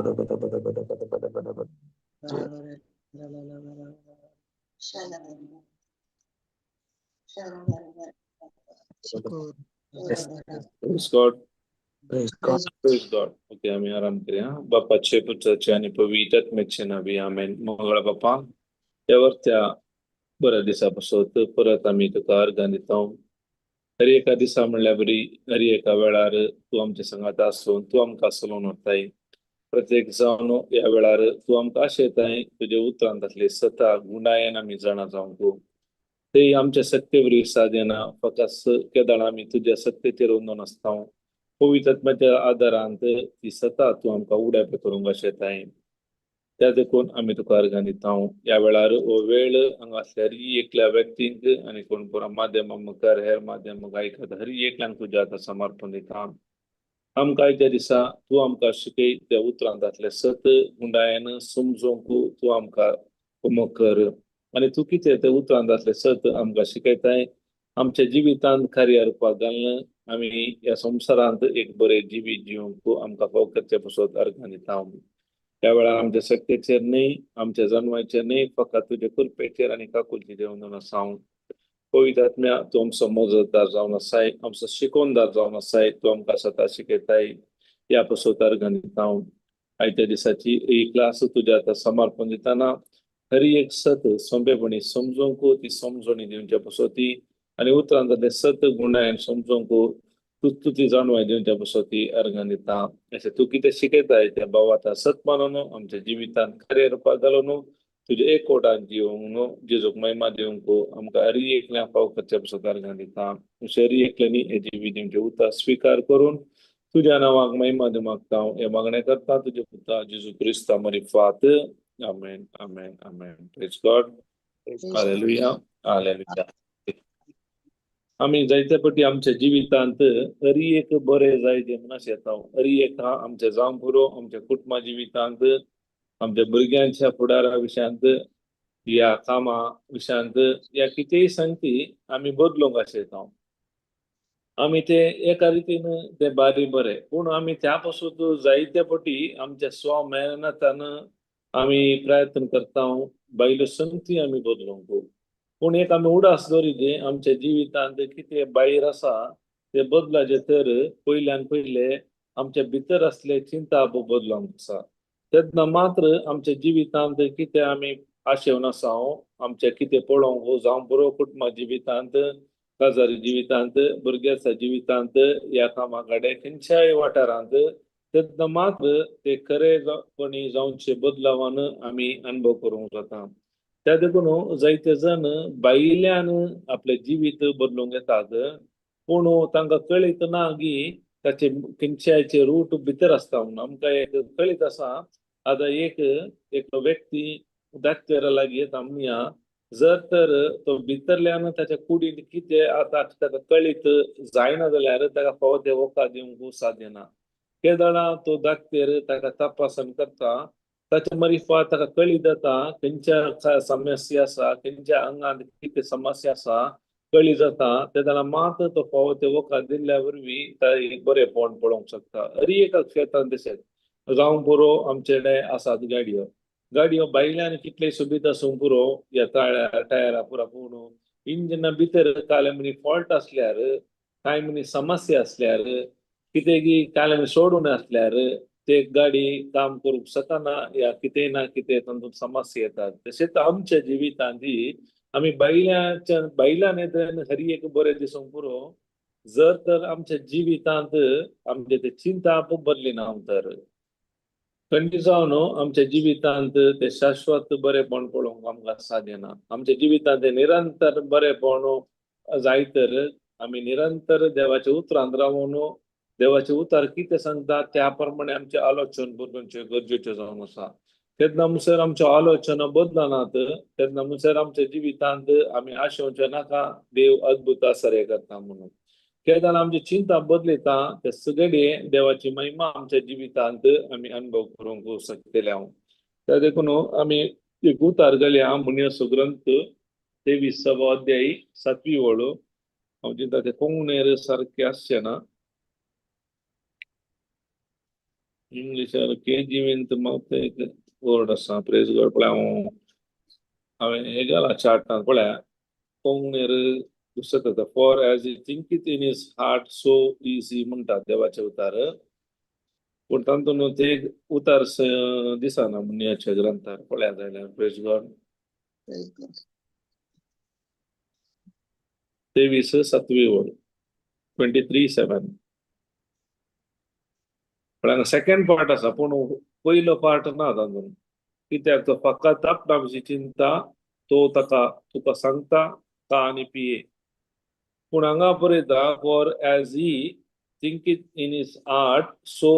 Praise God. Praise God. Praise God. Okay, आम्ही आराम करूया. बापाचे, पुत्राचे आणि पवित्र आत्म्याचे नावे, आमेन. मंगळ बापा, त्यावर त्या बऱ्या दिसा पासून परत आमी तुका अर्गां दिता. हर एका दिसा म्हणल्यार बरी हर एका वेळार तूं आमच्या संगात आसून तूं आमकां चलोवन व्हरताय. प्रत्येक जावन ह्या वेळार तूं आमकां आशयताय, तुज्या उतरांतले सता गुणायन आमी जाणा जावंक. ते आमच्या सत्तेवरी साधना, फकत केदाळ आमी तुज्या सत्तेचेर अंदून आसता. पवित्र आत्म्याच्या आदारांत ती सता तूं आमकां उड्या करूंक आशयताय. त्या देखून आमी तुका अर्गां दिता. ह्या वेळार हो वेळ हांगा आसल्यार ही एकल्या व्यक्तींक आनी कोण पुरा माध्यमा मुखार हेर माध्यम आयकत हरी एकल्यांक तुज्या आतां समर्पण दिता. आमकां आयच्या दिसा तूं आमकां शिकय, त्या उतरांतले सत गुंडायन समजोंक तूं आमकां उमक कर आनी तूं कितें ते उतरांतले सत आमकां शिकयताय, आमच्या जिवितांत कार्य रुपाक घालून आमी ह्या संवसारांत एक बरें जिवीत जिवंक आमकां फाव करचे पासत अर्गां दिता. त्या वेळार आमच्या शक्तेचेर न्हय, आमच्या जनवायचेर न्हय, फकत तुजे कृपेचेर आनी काकुळचेर अंदून आसा. पवित्र आत्म्या, तूं आमचो मजतदार जावन आसाय, आमचो शिकोवणदार जावन आसाय. तूं आमकां सदां शिकयताय, ह्या पासत अर्गां दिता. आयच्या दिसाची ही क्लास तुज्या आतां समर्पण दितना हरी एक सत सोंपेपणी समजोंक ती समजणी दिवच्या पासत आनी उतरांतले सत गुणायन समजोंक तूं तुजी जाणवाय दिवच्या पासत अर्गां दिता. अशें तूं कितें शिकयताय त्या भाव आतां सत मानून आमच्या जिवितांत कार्य रुपाक घालून तुज्या एकवटान जिवंक न्हू जेजूक महिमा दिवंक आमकां हरी एकल्या फाव करच्या पासत अर्गां दिता. अशें हरी एकल्यांनी हे जिवीत दिवचें उतर स्विकार करून तुज्या नांवाक महिमा दिवंक मागता. हें मागणें करता तुज्या पुता जेजू क्रिस्ता मरिफात. आमेन, आमेन, आमेन. Praise God. Hallelujah, hallelujah. आमी जायते पटी आमच्या जिवितांत हरी एक बरें जाय जें म्हूण अशें येता. हरी एक आमच्या जावंक पुरो, आमच्या कुटुंबा जिवितांत, आमच्या भुरग्यांच्या फुडारा विशयांत या कामा विशयांत या कितेंय संगती आमी बदलूंक आशेता. आमी ते एका रितीन ते बारी बरें, पूण आमी त्या पासून जायते पटी आमच्या स्व मेहनतान आमी प्रयत्न करता बायलो संगती आमी बदलूंक. पूण एक आमी उडास दवरिल्ली, आमच्या जिवितांत कितें भायर आसा ते बदलाचे तर पयल्यान पयले आमच्या भितर आसले चिंता बदलूंक आसा. तेन्ना मात्र आमच्या जिवितांत कितें आमी आशेवन आसा, आमचें कितें पळोवंक जावं बरो कुटुंबा जिवितांत, काजारी जिवितांत, भुरग्याच्या जिवितांत ह्या कामा कडेन खंयच्याय वाठारांत, तेन्ना मात्र ते खरेपणी जावचे बदलावान आमी अनुभव करूंक जाता. त्या देखून जायते जण भायल्यान आपलें जिवीत बदलूंक येतात, पूण तांकां कळीत ना की ताचे खंयच्याचे रूट भितर आसता म्हणून. आमकां एक कळीत आसा, आतां एक एक व्यक्ती डॉक्टरा लागीं येता म्हणया, जर तर तो भितरल्यान ताच्या कुडींत कितें आतां ताका कळीत जायना जाल्यार ताका फावो तें वखद दिवंक साध्य ना. केदळा तो डॉक्टर ताका तपासण करता, ताच्या मरिफात ताका कळीत जाता खंयच्या समस्या आसा, खंयच्या आंगांत कितें समस्या आसा कळी जाता. तेन्ना मात तो फावो तें वखद दिल्ल्या वरवीं एक बरेंपण पळोवंक शकता. हरी एका क्षेत्रांत तशेंच जावंक पुरो, आमचे कडेन आसात गाडयो. गाडयो भायल्यान कितले सोबीत आसूंक पुरो, ह्या टायरा पुरा, पूण इंजना भितर कांय म्हणी फॉल्ट आसल्यार, कांय म्हणी समस्या आसल्यार, कितें की कांय सोडून आसल्यार ते गाडी काम करूंक शकना या कितें ना कितें तातूंत समस्या येतात. तशेंच आमच्या जिवितांत आमी बायल्याच्या बायल्यान हरी एक बरें दिसूंक पुरो, जर तर आमच्या जिवितांत आमचे ते चिंता बदली ना तर खंडीत जावन आमच्या जिवितांत ते शाश्वत बरेपण पळोवंक आमकां साध्य ना. आमच्या जिवितांत ते निरंतर बरेपण जाय तर आमी निरंतर देवाच्या उतरांत रावून देवाचें उतर कितें सांगता त्या प्रमाणे आमचें आलोचन बदलुचें गरजेचें जावन आसा. तेन्ना म्हणसर आमच्यो आलोचना बदलनात तेन्ना म्हणसर आमच्या जिवितांत आमी आशेवचें नाका देव अद्भुत आसरे करता म्हणून. केन्ना आमची चिंता बदलिता ते सगळे देवाची महिमा आमच्या जिवितांत आमी अनुभव करूंक शकतले. हांव त्या देखून आमी एक उतार घालया, मुनियाचो ग्रंथ 23वो अध्यायी 7वी वळ. हांव चिंता ते कोंकणीर सारकें आसचें ना. इंग्लिशार के जीवेंत मात एक वर्ड आसा. प्रेज गॉड. पळय, हांवें हें घाला चार्टान, पळया कोंकणीर दुसरें जाता, "For as he thinketh in his heart, so is he" म्हणटा देवाचे उतार. पूण तातूंत ते उतार दिसना म्हणयाच्या ग्रंथार पळया जाल्यार. Praise God. Praise God. 23 सातवी ओळ, 23:7. पण हांगा सेकंड पार्ट आसा, पूण पयलो पार्ट ना तातूंत. कित्याक तो फकत आपणा विशीं चिंता, तो ताका तुका सांगता का आनी पिये. पूण हांगा बरयता, "For as he thinketh in his heart, so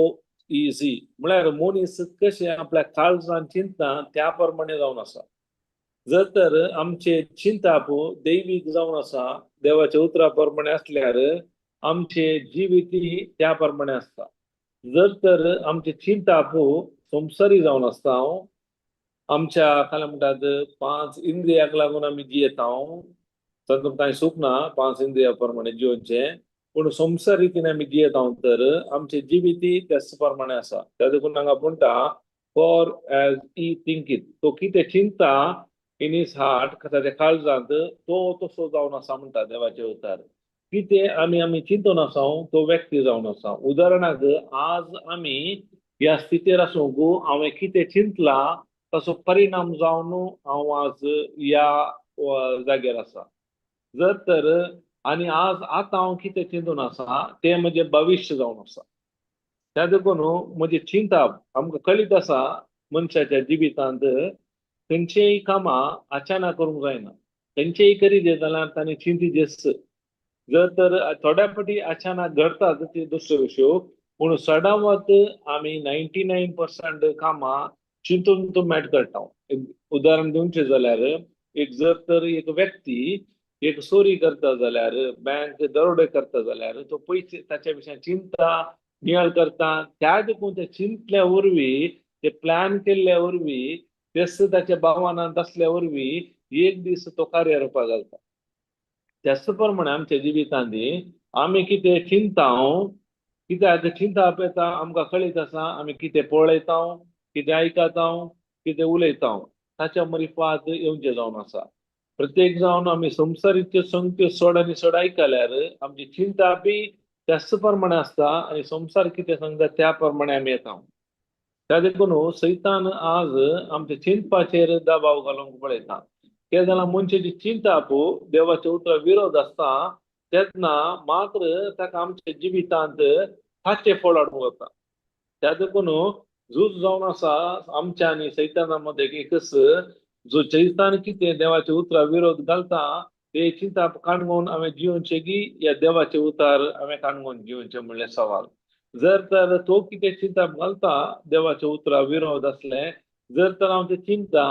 is he." म्हळ्यार मनीस कशें आपल्या काळजान चिंता त्या प्रमाणे जावन आसा. जर तर आमचे चिंताप दैवीक जावन आसा, देवाच्या उतरा प्रमाणे आसल्यार आमचे जिवितय त्या प्रमाणे आसता. जर तर आमचे चिंताप संवसारी जावन आसता, आमच्या काय म्हणटात, पांच इंद्रियाक लागून आमी जियेता, तातूंत कांय सूख ना पांच इंद्रिया प्रमाणे जियोवचें. पूण संवसार रितीन आमी जियेता तर आमचे जिवितय त्याच प्रमाणे आसा. त्या देखून हांगा म्हणटा, फॉर एज he थिंकीथ, तो कितें चिंता इन his heart, ताच्या काळजांत, तो तसो जावन आसा म्हणटा देवाचे उतार. कितें आमी चिंतून आसा, तो व्यक्ती जावन आसा. उदाहरणाक, आज आमी ह्या स्थितीर आसूंक हांवें कितें चिंतला ताचो परिणाम जावन हांव आज ह्या जाग्यार आसा. जर तर आनी आज आतां हांव कितें चिंतून आसा तें म्हजें भविश्य जावन आसा. त्या देखून म्हजें चिंताप आमकां कळीत आसा, मनशाच्या जिवितांत खंयचेय कामां अचानक करूंक जायना. खंयचेय करीत जाल्यार ताणें चिंतिजेस. जर तर थोड्या फावटी अचानक घडतात ती दुसऱ्यो विशयो, पूण चडावत आमी 99% कामां चिंतून तो मॅट करता. एक उदाहरण दिवचें जाल्यार, एक जर तर एक व्यक्ती एक चोरी करता जाल्यार, बँक दरोडे करता जाल्यार, तो पयशे ताच्या विशयान चिंता नियाळ करता. त्या देखून ते चिंतल्या वरवीं, ते प्लॅन केल्ल्या वरवीं, तेच ताच्या भावनांत आसल्या वरवीं एक दीस तो कार्य घालता. त्याच प्रमाणे आमच्या जिवितांत आमी कितें चिंता, कित्याक चिंता येता आमकां कळीत आसा, आमी कितें पळयता, कितें आयकता, कितें उलयता, ताच्या मरिफात येवचें जावन आसा. प्रत्येक जावन आमी संवसारीच्यो संगत्यो चड आनी चड आयकल्यार आमची चिंता बी त्याच प्रमाणे आसता आनी संवसार कितें सांगता त्या प्रमाणे आमी येता. त्या देखून सैतान आज आमच्या चिंतपाचेर दबाव घालूंक पळयता. कितें जाल्यार मनशाची चिंता देवाच्या उतरा विरोध आसता तेन्ना मात्र ताका आमच्या जिवितांत ताचें फळ हाडूंक वता. त्या देखून झूज जावन आसा आमच्या आनी सैताना मदें. एकच जो चैतान कितें देवाच्या उतरा विरोध घालता ते चिंता काणगोवन हांवें जियोवचें की या देवाचे उतार हांवें काणगोवन जियोवचें म्हणलें सवाल. जर तर तो कितें चिंता घालता देवाच्या उतरा विरोध आसलें, जर तर हांव तें चिंता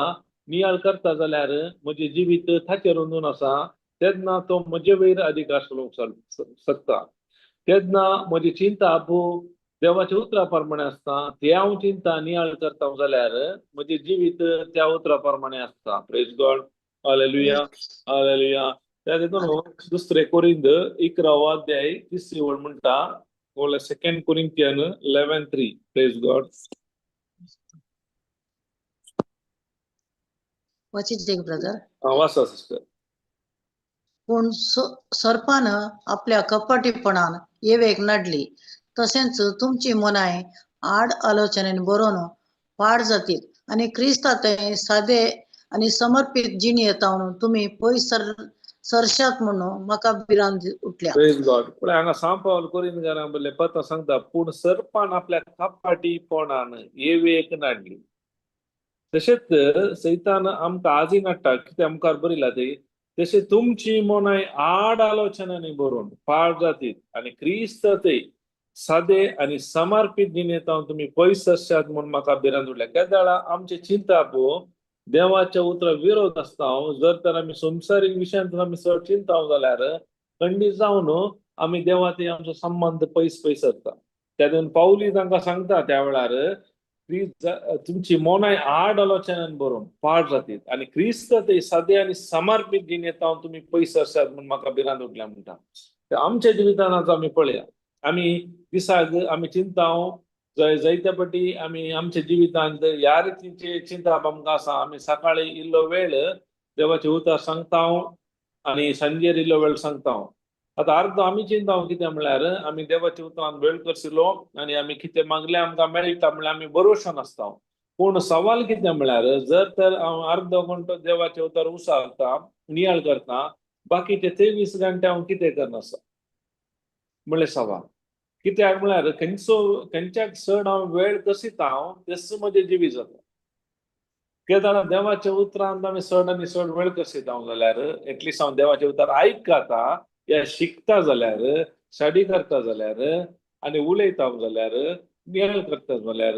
नियाळ करता जाल्यार म्हजें जिवीत ताचेर अंदून आसा. तेन्ना तो म्हजे वयर अधिकार चलोवंक शकता. तेन्ना म्हजी चिंता देवाच्या उतरा प्रमाणे आसता, ते हांव चिंता नियाळ करता जाल्यार म्हजें जिवीत त्या उतरा प्रमाणे आसता. Praise God. Hallelujah, hallelujah. त्या देखून दुसरे कोरिंद 11वो अध्याय तिसरी ओळ म्हणटा, Second Corinthian 11:3. Praise God. वाचित brother. वाचा सिस्टर. पूण सर्पान आपल्या कपटीपणान एवेक नडली, तशेंच तुमची मनाय आड आलोचनेन बरोवन पाड जातीत आनी क्रिस्ता थंय सादे आनी समर्पित जिणेंत तुमी पयस सरशात म्हणून म्हाका भिरांत उठल्या. प्रेज गॉड. पळय, हांगा सांव पावल कोरिंदकारां बरले पत्र सांगता, पूण सर्पान आपल्या कपाटीपणान एवेक नाडली, तशेंच सैतान आमकां आजय नाडटा. कितें मुखार बरयला ते, तशें तुमची मनाय आड आलोचनांनी बरोवन पाड जातीत आनी क्रिस्त ते सादे आनी समर्पित जिणेंत तुमी पयस आसशात म्हूण म्हाका भिरांत उरल्या. केदाळा आमचे चिंताप देवाच्या उतरा विरोध आसता, जर तर आमी संवसारीक विशयांत आमी चड चिंता जाल्यार खंडीत जावन आमी देवा ते आमचो संबंद पयस पयस सरता. त्या देखून पावली तांकां सांगता त्या वेळार, तुमची मनाय आड आलोचनान बरोवन पाड जातीत आनी क्रिस्त ते सादे आनी समर्पित जिणेंत तुमी पयस आसात म्हूण म्हाका भिरांत उठल्या म्हणटा. आमच्या जिवितांत आमी पळया, आमी दिसाक आमी चिंता जायत्या पटी आमी आमच्या जिवितांत ह्या रितीचे चिंताप आमकां आसा. आमी सकाळी इल्लो वेळ देवाचे उतर सांगता आनी सांजेर इल्लो वेळ सांगता. आतां अर्दो आमी चिंता कितें म्हणल्यार आमी देवाच्या उतरान वेळ करशिलो आनी आमी कितें मागलें आमकां मेळटा म्हणल्यार आमी भरोशो नासता. पूण सवाल कितें म्हणल्यार जर तर हांव अर्दो घंटो देवाचें उतर उसारता, नियाळ करता, बाकीचे 23 घंटे हांव कितें करनासा म्हणलें सवाल. कित्याक म्हणल्यार खंयचो खंयच्याक चड हांव वेळ कसिता हांव तेच म्हजें जिवीत जाता. केदाळा देवाच्या उतरान आमी चड आनी चड वेळ कसिता जाल्यार एटलिस्ट हांव देवाचें उतर आयकता या शिकता जाल्यार, स्टडी करता जाल्यार आनी उलयता जाल्यार, नियाळ करता जाल्यार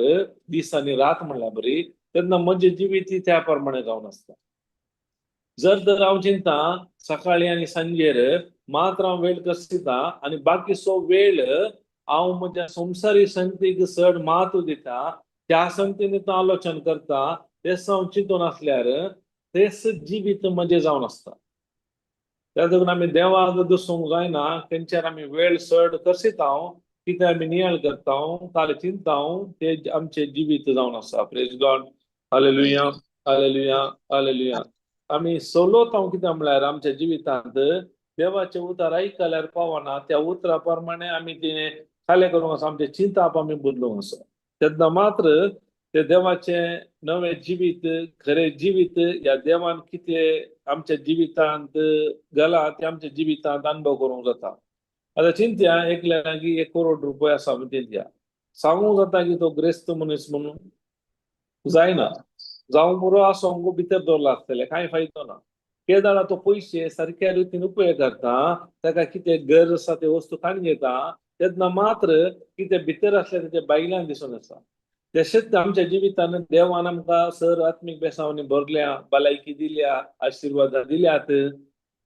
दीस आनी रात म्हणल्यार बरी, तेन्ना म्हजें जिवीत त्या प्रमाणे जावन आसता. जर तर हांव चिंता सकाळी आनी सांजेर मात्र हांव वेळ कसिता आनी बाकीचो वेळ हांव म्हज्या संवसारी संगतीक चड म्हत्व दिता, त्या संगतीन तो आलोचन करता, तेच हांव चिंतून आसल्यार तेच जिवीत म्हजें जावन आसता. त्या देखून आमी देवाक दुसूंक जायना. खंयच्यार आमी वेळ चड कसिता, कितें आमी नियाळ करता, काल चिंता, ते आमचें जिवीत जावन आसा. Praise God, hallelujah, hallelujah, hallelujah. आमी सोलोत हांव कितें म्हणल्यार आमच्या जिवितांत देवाचें उतर आयकल्यार पावना, त्या उतरा प्रमाणे आमी तें खालें करूंक आसा, आमचें चिंताप आमी बदलूंक आसा. तेन्ना मात्र ते देवाचें नवें जिवीत, खरें जिवीत ह्या देवान कितें आमच्या जिवितांत घालां तें आमच्या जिवितांत अनुभव करूंक जाता. आतां चिंत्या एकल्या की 1 करोड रुपया आसा म्हण चिंत्या, सांगूंक जाता की तो ग्रेस्त मनीस म्हणून जायना, जावं पुरो आसूंक भितर दवरला आसतलें, कांय फायदो ना. केदाळा तो पयशे सारक्या रितीन उपयोग करता, ताका कितें गरज आसा ते वस्तू काडून घेता, तेन्ना मात्र कितें भितर आसलें तेच्या बायल्यान दिसून आसा. तशेंच आमच्या जिवितान देवान आमकां सर आत्मीक बेसांवांनी भरल्या, भलायकी दिल्या, आशिर्वादां दिल्यात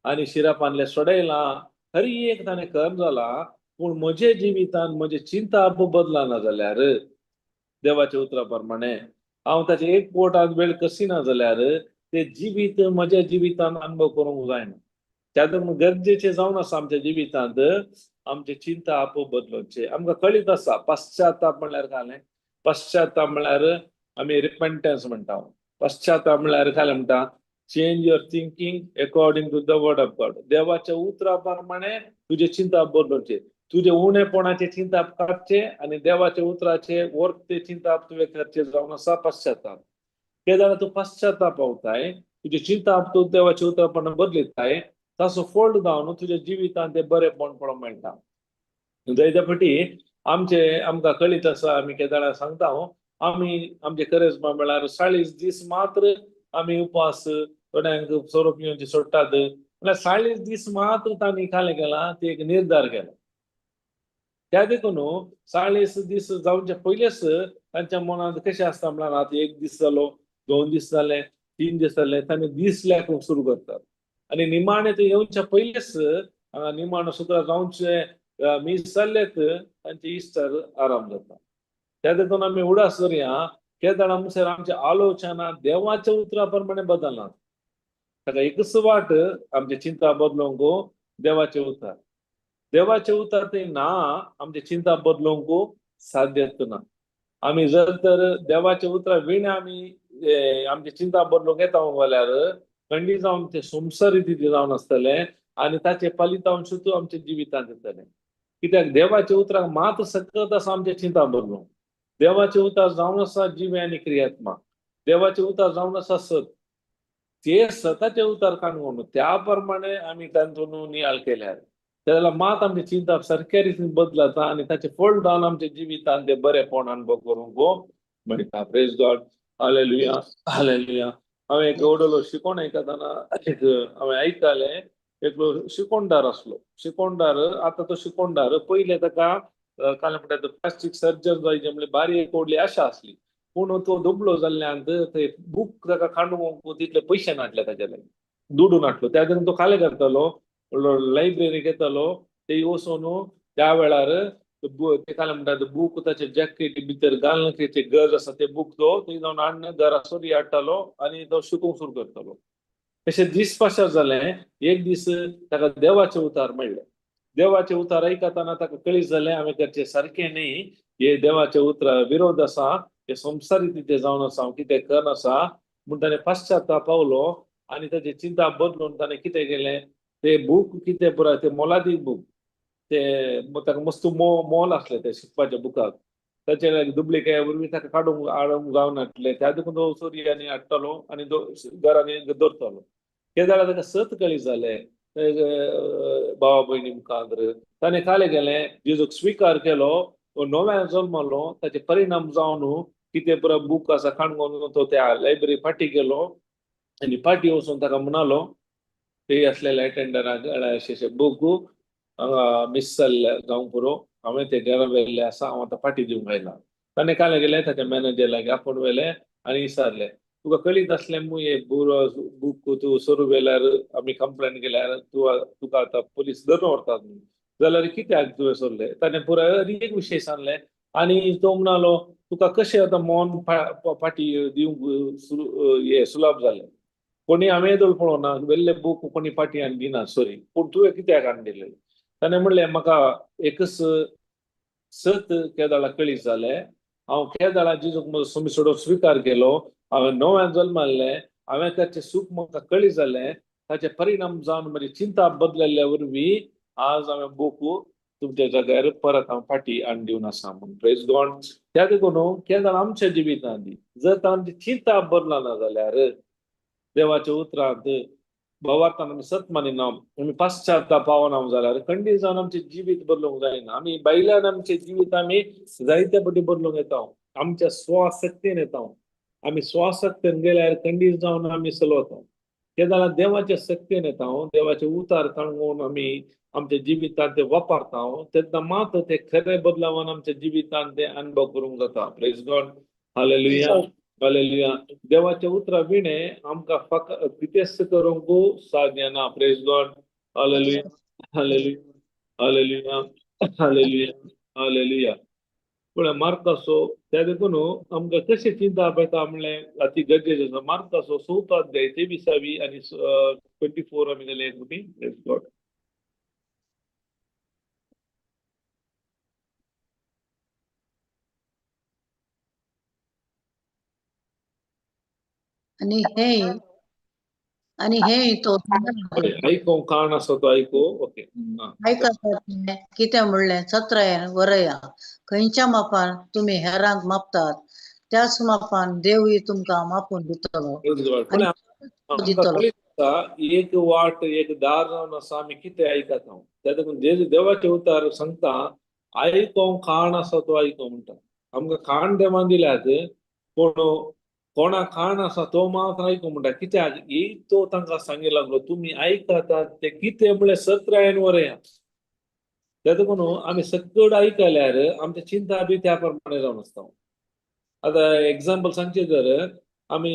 आनी शिरापानले सोडयलां, हरी एक ताणें कर्म जाला. पूण म्हजे जिवितान म्हजें चिंताप बदलना जाल्यार देवाच्या उतरा प्रमाणे हांव ताचे एक पोटांत वेळ कसिना जाल्यार ते जिवीत म्हज्या जिवितान अनुभव करूंक जायना. त्या गरजेचें जावन आसा आमच्या जिवितांत आमचें चिंताप बदलोवचें. आमकां कळीत आसा पश्चाताप म्हणल्यार कालें, पश्चाताप म्हणल्यार आमी रिपेंटन्स म्हणटा. पश्चाताप म्हणल्यार कालें म्हणटा, change your thinking according to the word of God. देवाच्या उतरा प्रमाणे तुजें चिंताप बदलोवचें, तुजे उणेपणाचे चिंताप काडचे आनी देवाच्या उतराचे वर्ते चिंताप तुवें करचें जावन आसा पश्चाताप. केदाळा तूं पश्चाताप पावताय, तुजें चिंताप तूं देवाच्या उतरा प्रमाणे बदलिताय, ताचो फोल्ड जावन तुज्या जिवितांत तें बरेपण पळोवंक मेळटा. जायत्या फावटी आमचे आमकां कळीत आसा, आमी केदाळा सांगता आमी आमचे करेजमा म्हळ्यार 40 दीस मात्र आमी उपास थोड्यांक सोरो पिवचे सोडटात, म्हळ्यार 40 दीस मात्र तांणी खालें केलां, ते एक निर्धार केला. त्या देखून 40 दीस जावचे पयलेच तांच्या मनांत कशें आसता म्हळ्यार आतां 1 दीस जालो, 2 दीस जाले, 3 दीस जाले, तांणी दीस लेखूंक सुरू करतात आनी निमाणें ते येवच्या पयलेच हांगा निमाणो सुद्दां जावचे मीस जाल्लेत तांचे इश्टर आराम जाता. त्या देखून आमी उडास करुया केदाळा मुसर आमचे आलोचना देवाच्या उतरा प्रमाणे बदलना. ताका एकच वाट आमचे चिंता बदलूंक देवाचे उतर, देवाचे उतर ते ना आमचे चिंता बदलूंक साध्यत ना. आमी जर तर देवाचे उतरा विणे आमी आमचे चिंता बदलूंक येता जाल्यार खंडीत जावन ते संवसारी तिथे जावन आसतलें आनी ताचे फलितांश सुद्दां आमच्या जिवितांत येतलें. कित्याक देवाच्या उतराक मात सकत आसा आमचे चिंता बदलूंक. देवाचे उतर जावन आसा जिवे आनी क्रियात्मा, देवाचे उतर जावन आसा सत, ते सताचे उतर काडून त्या प्रमाणे आमी तांतून नियाळ केल्यार तेन्ना मात आमचे चिंता सारक्या रितीन बदलता आनी ताचे फळ जावन आमच्या जिवितांत ते बरेपण अनुभव करूंक मेळटा. Praise God, hallelujah, hallelujah. हांवें एक व्हडलो शिकोण आयकतना एक हांवें आयकलें, एकलो शिकोणदार आसलो, शिकोणदार आतां तो शिकोणदार पयलें ताका काल म्हणटा प्लास्टीक सर्जन जायचे म्हणल्यार बारी एक व्हडली आशा आसली, पूण तो दुबळो जाल्ल्यान ते बूक ताका काडूंक तितले पयशे नासले, ताच्या लागीं दुडू नासलो. त्या देखून तो खालें करतालो, लायब्ररीक येतालो, ते वचून त्या वेळार ते काल म्हणटा बूक ताचे जॅकेट भितर घालून तेची गरज आसा ते बूक तो थंय जावन हाडून घरा सरी हाडटालो आनी तो शिकूंक सुरू करतालो. अशें दीस पाशार जालें, एक दीस ताका देवाचें उतार मेळ्ळें. देवाचें उतार आयकतना ताका कळीत जालें हांवें करचें सारकें न्ही, हे देवाचे उतरा विरोध आसा, हे संवसारी तिथे जावन आसा, हांव कितें कर आसा म्हूण ताणें पश्चाताप पावलो आनी ताची चिंता बदलून ताणें कितें केलें, ते बूक कितें पुराय ते मोलादीक बूक, ते ताका मस्त मोल आसले ते शिकपाच्या बुकाक, ताचे डुप्लिकेट वरवीं ताका काडूंक हाडूंक जावनासलें. त्या देखून तो चोरी आनी हाडटालो आनी घरांनी दवरतालो. ते जाल्यार ताका सत कळी जालें भावा भयणी मुखार. ताणें कालें केलें, जेजूक स्विकार केलो, तो नव्यान जल्मलो. ताचे परिणाम जावन कितें पुराय बूक आसा काणकोण तो त्या लायब्ररी फाटी गेलो आनी फाटी वचून ताका म्हणालो, ते आसलेल्या अटेंडराक अशे बूक हांगा मीस जाल्ले जावंक पुरो, हांवें ते घरा व्हेल्ले आसा, हांव आतां फाटी दिवंक आयला. ताणें कालें केलें, ताच्या मॅनेजर लागीं आपोवन व्हेलें आनी विचारलें, तुका कळीत आसलें मू हे बूक तूं सोरू व्हेल्यार आमी कंप्लेन केल्यार तुका आतां पोलीस धरून व्हरतात म्हणून, जाल्यार कित्याक तुवें सोडलें? ताणें पुराय एक विशय सांगलें आनी तो म्हणालो, तुका कशें आतां मन फाटी दिवंक हे सुलभ जालें? कोणी हांवें येदोळ पळोवना वेल्ले बूक कोणी फाटी हाडून दिना सॉरी, पूण तुवें कित्याक हाडून दिले? ताणें म्हणलें, म्हाका एकच सत केदाळा कळीत जालें, हांव केदाळा जेजूक म्हजो स्वामी सोडून स्विकार केलो, हांवें नव्यान जल्माल्लें, हांवें ताचें सूख म्हाका कळीत जालें, ताचे परिणाम जावन म्हजी चिंता बदलल्या वरवीं आज हांवें बूक तुमच्या जाग्यार परत हांव फाटी हाडून दिवन आसा म्हूण. Praise God. त्या देखून केदाळ आमच्या जिवितांत जर आमची चिंता बदलना जाल्यार देवाच्या उतरांत भावार्थान आमी सत मानिना, आमी पश्चाताप पावना जाल्यार खंडीत जावन आमचें जिवीत बदलूंक जायना. आमी भायल्यान आमचें जिवीत आमी जायते पटी बदलूंक येता, आमच्या स्वशक्तीन येता. आमी स्वशक्तीन गेल्यार खंडीत जावन आमी चलवता. तेन्ना देवाच्या शक्तीन येता, देवाचे उतार काडून आमी आमच्या जिवितांत ते वापरता, तेन्ना मात ते खरे बदलावान आमच्या जिवितांत ते अनुभव करूंक जाता. Praise God. Hallelujah, hallelujah. देवाच्या उतरा विणे आमकां फकत कितेंच करूंक साध्य ना. Praise God. Hallelujah, hallelujah, hallelujah, hallelujah, hallelujah. पूण मार्कासो त्या देखून आमकां कशें चिंता येता म्हणलें अती गरजेचें आसा. मार्कासो चवथो अध्याय 23 आनी 24 आमी गेले एक फावटी. Praise God. आनी हे तो आयको काण आसा तो आयको. ओके, आयकता कितें म्हणलें, 17 वरया, खंयच्या मापान तुमी हेरांक मापतात त्याच मापान देवूय तुमकां मापून दितलो. दितलो. एक वाट एक दार जावन आसा, आमी कितें आयकता त्या देखून देवाचे उतार सांगता, आयको काण आसा तो आयको म्हणटा. आमकां काण देवान दिल्यात, पूण कोणा काण आसा तो मात आयको म्हणटा. कित्याक एक तो तांकां सांगी लागलो, तुमी आयकतात ते कितें म्हणल्यार 17 वरया. त्या देखून आमी सगळं आयकल्यार आमच्या चिंता बी त्या प्रमाणे जावन आसता. आतां एग्जाम्पल सांगचें जर आमी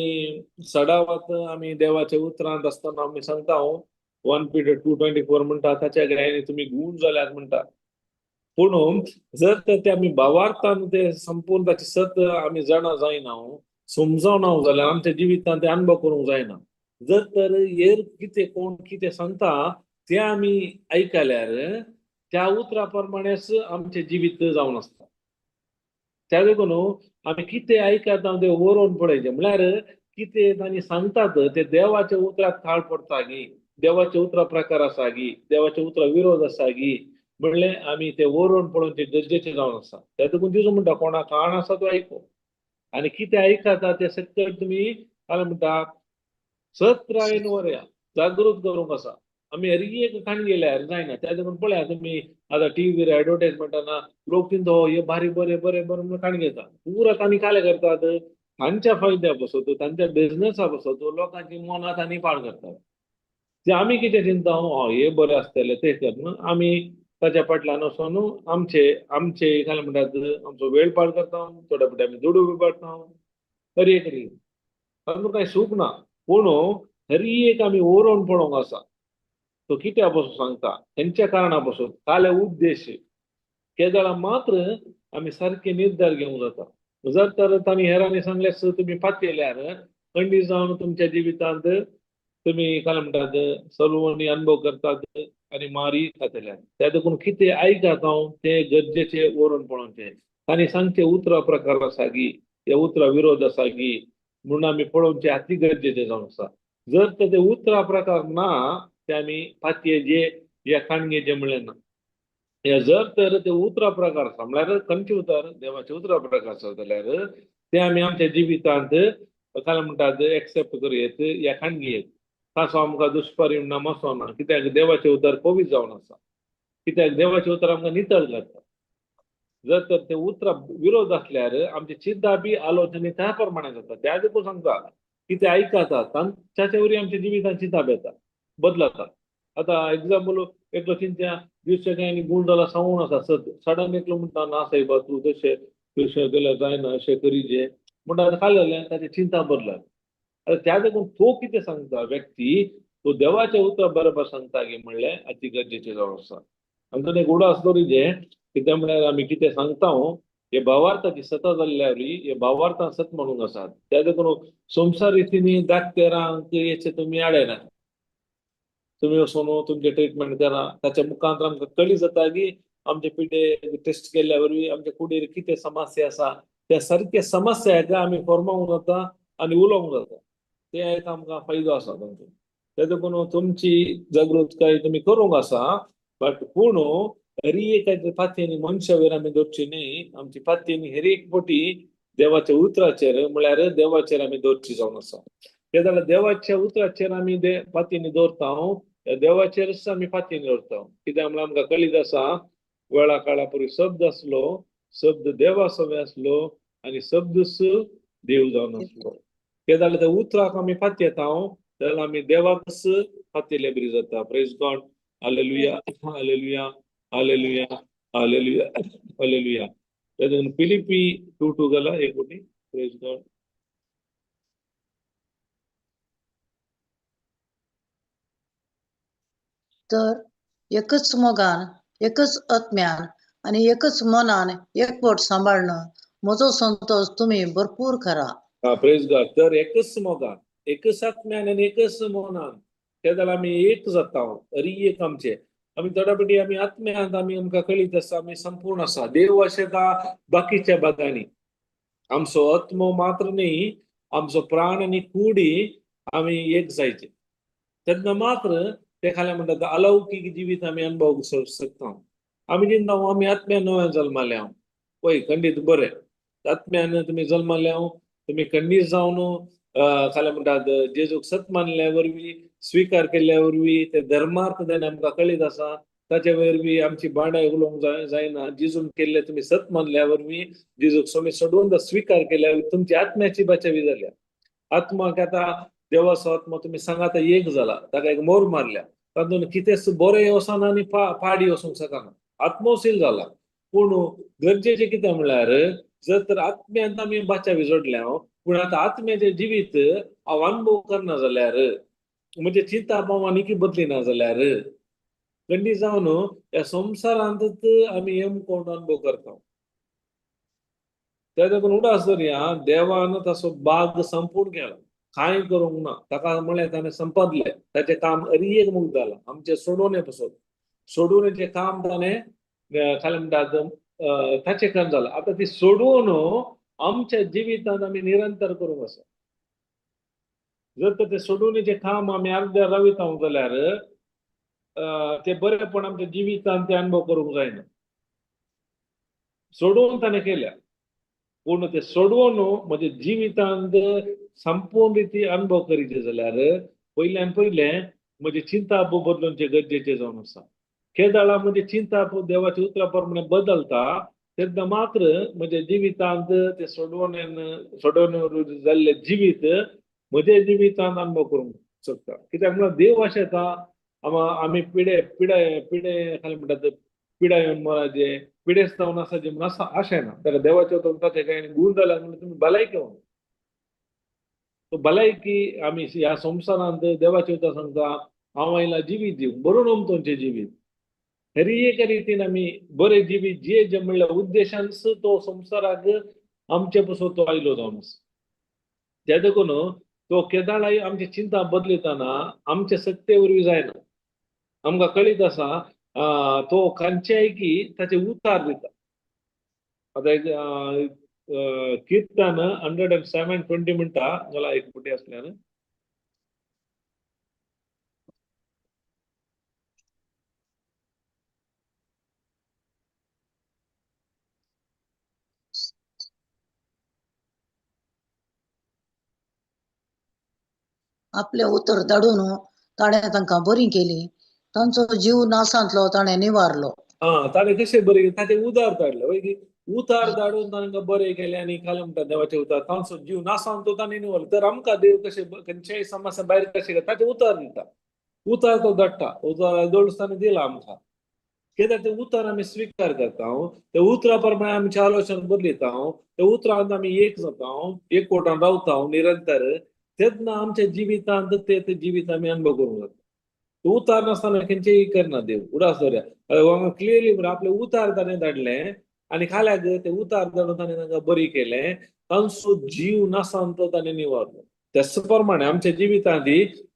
सडावात आमी देवाच्या उतरांत आसतना आमी सांगता, 1 Peter 2:24 म्हणटा, ताच्या गायनी तुमी गूण जाल्यात म्हणटा. पूण जर तर ते आमी भावार्थान ते संपूर्ण ताची सत आमी जाणा जायना, समजावना जाल्यार आमच्या जिवितांत ते अनुभव करूंक जायना. जर तर हेर कितें कोण कितें सांगता ते आमी आयकल्यार त्या उतरा प्रमाणेच आमचें जिवीत जावन आसता. त्या देखून आमी कितें आयकता तें वरोवन पळयचें, म्हणल्यार कितें तांणी सांगतात ते देवाच्या उतराक थाळ पडटा गी, देवाच्या उतरा प्रकार आसा गी, देवाच्या उतरा विरोध आसा गी, म्हणलें आमी ते वरोवन पळोवचें गरजेचें जावन आसा. त्या देखून जेजू म्हणटा, कोणा काण आसा तो आयको आनी कितें आयकता तें सगळें तुमी काय म्हणटा 17 वरया जागृत करूंक आसा. आमी हरी एक काण गेल्यार जायना. त्या देखून पळया तुमी आतां टीव्हीर एडवर्टायजमेंटाना लोक कितें हे भारी बरें बरें बरें म्हणून काण घेता. पुरा तांणी काले करतात, तांच्या फायद्या पासत, तांच्या बिजनसा पासत लोकांची मनां तांणी पाड करतात. ते आमी कितें चिंता, हे बरें आसतलें तें कर, आमी ताच्या फाटल्यान वचोन आमचे आमचे काय म्हणटात आमचो वेळ पाड करता, थोड्या फावटी आमी दुडू बी पाडटा, हर एक तातूंत कांय सूख ना. पूण हरी एक आमी वरोवन पळोवंक आसा तो कित्या पासून सांगता, खंयच्या कारणा पासून, काले उद्देश केदळा मात्र आमी सारके निर्धार घेवंक जाता. जर तर तांणी हेरांनी सांगल्यार तुमी पातयल्यार खंडीत जावन तुमच्या जिवितांत तुमी काय म्हणटात सर्वांनी अनुभव करतात आनी मारी खातल्यार. त्या देखून कितें आयकता हांव तें गरजेचें वरोवन पळोवचें. तांणी सांगचे उतरा प्रकार आसा की ह्या उतरा विरोध आसा की म्हणून आमी पळोवचें अती गरजेचें जावन आसा. जर तर ते उतरा प्रकार ना ते आमी पातये जे ह्या काणयेचें म्हणलें ना. हे जर तर ते उतरा प्रकार आसा म्हळ्यार खंयचे उतर, देवाचे उतरा प्रकार आसा जाल्यार ते आमी आमच्या जिवितांत काय म्हणटात एक्सेप्ट करूं ह्या काणयेक. ताचो आमकां दुश्परिणाम असो ना, कित्याक देवाचें उतर पवित्र जावन आसा, कित्याक देवाचें उतर आमकां नितळ करता. जर तर ते उतरा विरोध आसल्यार आमचे चिंता बी आलोचने त्या प्रमाणे जाता. त्या देखून सांगता की ते आयकता तांच्या वरी आमच्या जिवितांत चिंता येता, बदलता. आतां एग्जाम्पल एकलो चिंत्या दिवचे काय गुण जाला सांगून आसा सद सडन एकलो म्हणटा ना सायबा तूं तशें तशें केल्यार जायना अशें करीजे म्हणटा. आतां काय जालें, ताची चिंता बदलत. आतां त्या देखून तो कितें सांगता व्यक्ती तो देवाच्या उतरा बरोबर सांगता की म्हणलें अती गरजेचें जावन आसा. आनी एक उडास दवरिजे कितें म्हळ्यार आमी कितें सांगता हे भावार्थाची सता जाल्ल्या वरी हे भावार्थान सत म्हणूंक आसात. त्या देखून संवसार रितीनी दाक्तेरांक हेचे तुमी आडयना, तुमी वचून तुमचें ट्रिटमेंट करा. ताच्या मुखांत आमकां कळी जाता की आमचे पिडे टेस्ट केल्ल्या वरवीं आमच्या कुडीर कितें समस्या आसा त्या सारक्या समस्याक आमी फॉर्मावंक जाता आनी उलोवंक जाता. ते एक आमकां फायदो आसा तांचो. ते देखून तुमची जागृतकाय तुमी करूंक आसा, बट पूण हरी एकाच्या पातयेनी मनशा वयर आमी दवरची न्ही. आमची पातयेनी हर एक पटी देवाच्या उतराचेर म्हळ्यार देवाचेर आमी दवरची जावन आसा. ते जाल्यार देवाच्या उतराचेर आमी पातयेनी दवरता, देवाचेरच आमी पातयेनी दवरता. कित्याक म्हळ्यार आमकां कळीत आसा वेळा काळा पूर्वी शब्द आसलो, शब्द देवा सवे आसलो आनी शब्दच देव जावन आसलो. ते जाल्यार त्या उतराक आमी पातयेता जाल्यार आमी देवाकच पातयेले बरी जाता. Praise God, hallelujah, hallelujah, hallelujah, hallelujah, hallelujah. Philippi 2:2 गेला एक कोटी. Praise God. तर एकच मोगान, एकच आत्म्यान आनी एकच मनान एकवट सांबाळणं म्हजो संतोष तुमी भरपूर करा. Praise God. तर एकच मोगान, एकच आत्म्यान आनी एकच मनान ते जाल्यार आमी एक जाता. हरी एक आमचे आमी थोड्या पटी आमी आत्म्यांत आमी आमकां कळीत आसा आमी संपूर्ण आसा. देव अशें का बाकीच्या भागांनी आमचो आत्मो मात्र न्ही, आमचो प्राण आनी कुडी आमी एक जायचे तेन्ना मात्र ते खाल्या म्हणटात अलौकीक जिवीत आमी अनुभव शकता. आमी जेन्ना आमी आत्म्यान नव्यान जल्माले हांव पळय खंडीत बरें आत्म्यान तुमी जल्माले हांव, तुमी खंडीत जावन खाल्या म्हणटात जेजूक सत मानल्या वरवीं स्विकार केल्ल्या वरवीं ते धर्मार्थ तेणे आमकां कळीत आसा ताचे वरवीं आमची बांडाय उलोवंक जायना. जेजून केल्ले तुमी सत मानल्या वरवीं जेजूक स्वामी सोडून स्विकार केल्या तुमची आत्म्याची बचावी जाल्या. आत्माक आतां देवाचो आत्मा तुमी सांगाता एक जाला, ताका एक मोर मारल्या, तातूंत कितेंच बरें वचना आनी पाडी वचूंक शकना, आत्मोशील जाला. पूण गरजेचें कितें म्हळ्यार जर तर आत्म्यांत आमी बाचावी जोडल्या पूण आतां आत्म्याचें जिवीत हांव अनुभव करना जाल्यार म्हणजे चिंता हांव आनीक बदली ना जाल्यार गंडी जावन ह्या संवसारांतच आमी एम कोण अनुभव करता. त्या देखून उडास दवरया देवान ताचो बाग संपूर्ण केला, कांय करूंक ना. ताका म्हणलें ताणें संपादलें, ताचें काम अरी एक मुक्त जालां. आमचें सोडोवणे पसून सोडोवण्याचें काम ताणें खाली म्हणटात ताचें काम जालां. आतां ती सोडोवन आमच्या जिवितांत आमी निरंतर करूंक आसा. जर तर ते सोडोवण्याचें काम आमी अर्द्या राविता जाल्यार ते बरेपण आमच्या जिवितांत ते अनुभव करूंक जायना. सोडोवन ताणें केल्या पूण ते सोडोवन म्हज्या जिवितांत संपूर्ण रिती अनुभव करीचे जाल्यार पयल्यान पयलें म्हजी चिंता बदलूनचें गरजेचें जावन आसा. केदाळा म्हजी चिंता देवाच्या उतरा प्रमाणे बदलता तेन्ना मात्र म्हज्या जिवितांत ते सोडोवन जाल्लें जिवीत म्हज्या जिवितांत अनुभव करूंक शकता. कित्याक म्हळ्यार देव अशें येता आमी पिडे पिडाय पिडे खाली म्हणटात पिडा येवन मराजे पिडेस्त जावन आसा जे म्हणून आसा अशें ना. ताका देवाच्या ताचें कांय गूण जाल्यार म्हणल्यार तुमी भलायकी होवन तो भलायकी आमी ह्या संवसारांत देवाचें उतर सांगता हांव आयला जिवीत दिवंक बरोवन तुमचें जिवीत हरी एका रितीन आमी बरें जिवीत जियेचें म्हणल्यार उद्देशान तो संवसाराक आमचे पसून तो आयलो जावन आसा. त्या देखून तो केदाळाय आमची चिंता बदलयतना आमचे सत्ते वरवीं जायना. आमकां कळीत आसा तो खंयच्याय की ताचे उतार दिता. आतां एक कीर्तन 107:20 म्हणटा मला एक पुटी आसल्यान. आपले उतर धाडून ताणें तांकां बरी केली, तांचो जीव नासांतलो ताणें निवारलो. हा, ताणें कशें बरें ताचें उदार धाडलें वय की उतार धाडून तांकां बरें केलें आनी खालें म्हणटा देवाचें उतार तांचो जीव नासान तो ताणें निवारलो. तर आमकां देव कशें खंयच्याय समस्या भायर कशें ताचें उतार दिता, उतार तो धाडटा, उतार दोळस ताणें दिला आमकां. कित्याक ते उतार आमी स्विकार करता, त्या उतरा प्रमाणे आमचें आलोचन बदलिता, त्या उतरांत आमी एक जाता, एकवटान रावता निरंतर, तेन्ना आमच्या जिवितांत ते ते जिवीत आमी अनुभव करूंक जाता. उतार नासतना खंयचेय करना देव. उडास दवरया क्लियरली आपले उतार ताणें धाडलें आनी खाल्याक ते उतार धाडून ताणें तांकां बरी केलें, तांचो जीव नासान तो ताणें निवारलो. त्याच प्रमाणे आमच्या जिवितांत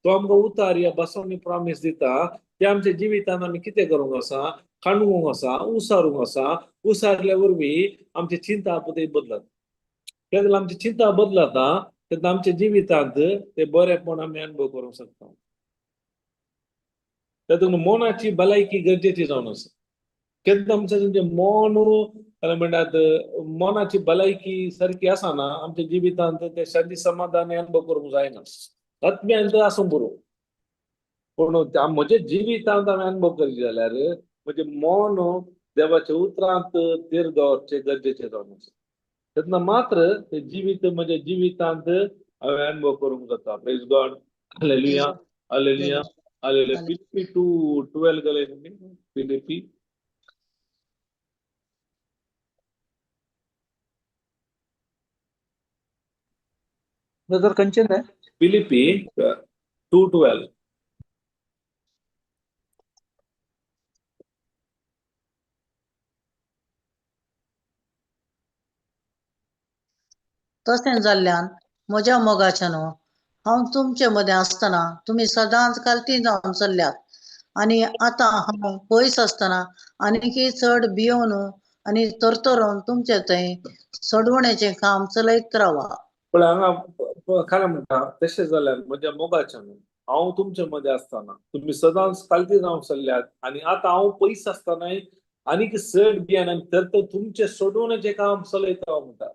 तो आमकां उतार या बसवणी प्रॉमीस दिता, ते आमच्या जिवितांत आमी कितें करूंक आसा, कांडूंक आसा, उसारूंक आसा. उसारल्या वरवीं आमची चिंता ते बदलता. तेन्ना आमची चिंता बदलता तेन्ना आमच्या जिवितांत ते बरेपण आमी अनुभव करूंक शकता. तातूंत मनाची भलायकी गरजेची जावन आसा. केन्ना आमचें तुमचें मन म्हणटात मनाची भलायकी सारकी आसना आमच्या जिवितांत ते शांती समाधान अनुभव करूंक जायना. आत्म्यांत आसूंक बरो, पूण म्हज्या जिवितांत आमी अनुभव करीत जाल्यार म्हजें मन देवाच्या उतरांत तीर दवरचें गरजेचें जावन आसा. तेन्ना मात्र ते जिवीत म्हज्या जिवितांत हांवें अनुभव करूंक जाता. Praise God, hallelujah, hallelujah, hallelujah. फिलिप्पी 2:12 गेले, फिलिप्पी ब्रदर खंयचे ते? फिलिप्पी 2:12. तशें जाल्ल्यान म्हज्या मोगाच्यानो हांव तुमचे मदें आसतना तुमी सदांच कालती जावन चल्ल्यात आनी आतां हांव पयस आसतना आनीकय चड भियोवन आनी तरतरोन तुमचे थंय सोडवणेचें काम चलयत रावा. पण हांगा खरें म्हणटा तशें जाल्यार म्हज्या मोगाच्यान हांव तुमचे मदें आसतना तुमी सदांच कालती जावन चल्ल्यात आनी आतां हांव पयस आसतनाय आनीक चड भियान आनी तर तुमचें सोडवणेचें काम चलयता हांव म्हणटा.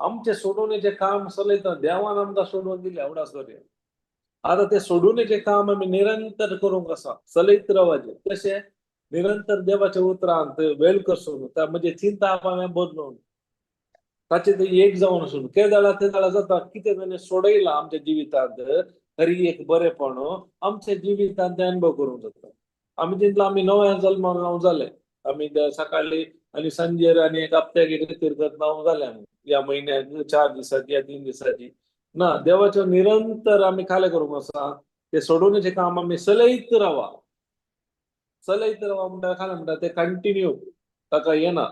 आमचें सोडवणेचें काम चलयता, देवान आमकां सोडोवन दिलें आवडास दवरया. आतां तें सोडवणेचें काम आमी निरंतर करूंक आसा, चलयत रावपाचें. तशें निरंतर देवाच्या उतरांत वेळ करसून म्हणजे चिंता हांवें बदलून ताचे ते एक जावन आसून केदाळा तेदाळा जाता कितें ताणें सोडयलां आमच्या जिवितांत तरी एक बरेपण आमच्या जिवितांत ते अनुभव करूंक जाता. आमी तितलो आमी नव्या जल्मान जाले, आमी सकाळी आनी सांजेर आनी एक हप्त्याक एक रितीर करतना जाले आमी ह्या म्हयन्याक 4 दिसाची या 3 दिसाची ना. देवाचो निरंतर आमी खालें करूंक आसा, ते सोडोवण्याचें काम आमी चलयत रावा, चलयत रावा म्हणटा खालें म्हणटा ते कंटिन्यू ताका येना,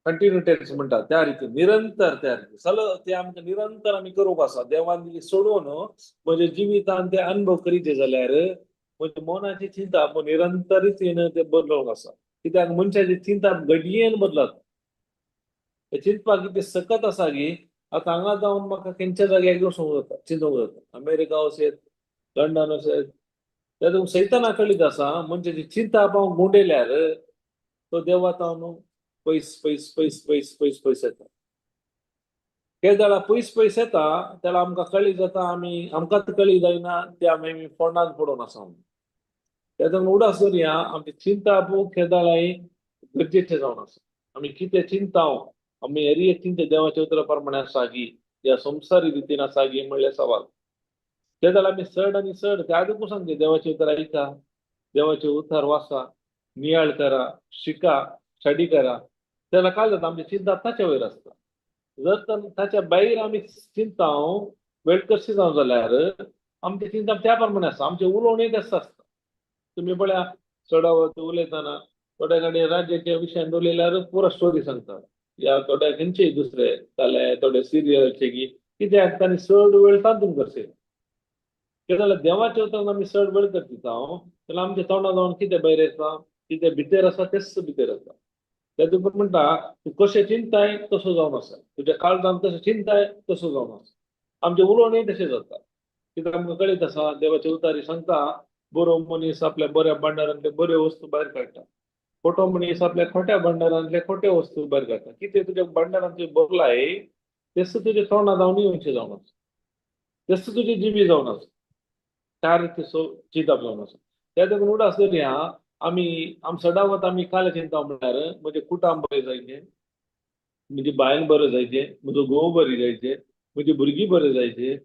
कंटिन्यू टेन्स म्हणटा त्या रितीन निरंतर त्या रितीन चल ते आमकां निरंतर आमी करूंक आसा. देवान दिली सोडोवन म्हज्या जिवितान ते अनुभव करीत जाल्यार म्हज्या मनाची चिंता निरंतर रितीन ते बदलूंक आसा. कित्याक मनशाची चिंता घडयेन बदलता. चिंतपाक कितें सकत आसा की आतां हांगा जावन म्हाका खंयच्या जाग्यार वचूंक जाता, चिंतूंक जाता. अमेरिका वचत, लंडन वचत, तातूंत सैताना कळीत आसा मनशाची चिंता हांव गुंडयल्यार तो देवा तावन पयस पयस पयस पयस पयस पयस येता. केदाळा पयस पयस येता तेन्ना आमकां कळी जाता, आमी आमकांच कळी जायना ते आमी फोंडांत पडून आसा. तेतून उडास दवरया आमची चिंता केदाळाय गरजेचें जावन आसा. आमी कितें चिंता आमी हरी एक चिंता देवाच्या उतरा प्रमाणे आसा की ह्या संवसारी रितीन आसा की म्हणल्यार सवाल. तेदाळ आमी चड आनी चड त्या आदीं सांगचे देवाचें उतर आयका, देवाचें उतर वाचा, नियाळ करा, शिका, स्टडी करा. तेन्ना काय जाता आमची चिंता ताच्या वयर आसता. जर ताच्या भायर आमी चिंता वेळ कशी जावं जाल्यार आमची चिंता त्या प्रमाणे आसता, आमचें उलोवणें तशें आसता. तुमी पळया चडावत उलयतना थोड्या कडेन राज्याच्या विशयान उलयल्यार पुरो स्टोरी सांगता, या थोड्या खंयचेय दुसरे जाल्यार थोडे सिरियलचे की कित्याक तांणी चड वेळ तातूंत करचे. कितें जाल्यार देवाच्या उतरान आमी चड वेळ करता जाल्यार आमच्या तोंडा जावन कितें भायर येता, कितें भितर आसा तेच भितर आसा. तेजे उपरांत म्हणटा तूं कशें चिंताय तसो जावन आसा, तुज्या काळजान कशें चिंताय तसो जावन आसा. आमचें उलोवणें तशें जाता. कित्याक आमकां कळीत आसा देवाचे उतारी सांगता बरो मनीस आपल्या बऱ्या भांडारांतले बऱ्यो वस्तू भायर काडटा, खोटो मनीस आपल्या खोट्या भांडारांतले खोट्यो वस्तू भायर काडटा. कितें तुज्या भांडारांत तुवें भरलाय तेच तुज्या तोंडा जावन येवचें जावन आसा, तेच तुजी जिवी जावन आसा, चार तेसो चिंतप जावन आसा. त्या देखून उडास दवरया आमी आम सदांच आमी काल चिंता म्हळ्यार म्हजें कुटाम बरें जायचें, म्हजी बायल बरें जायचें, म्हजो घोव बरी जायचें, म्हजी भुरगीं बरें जायचें.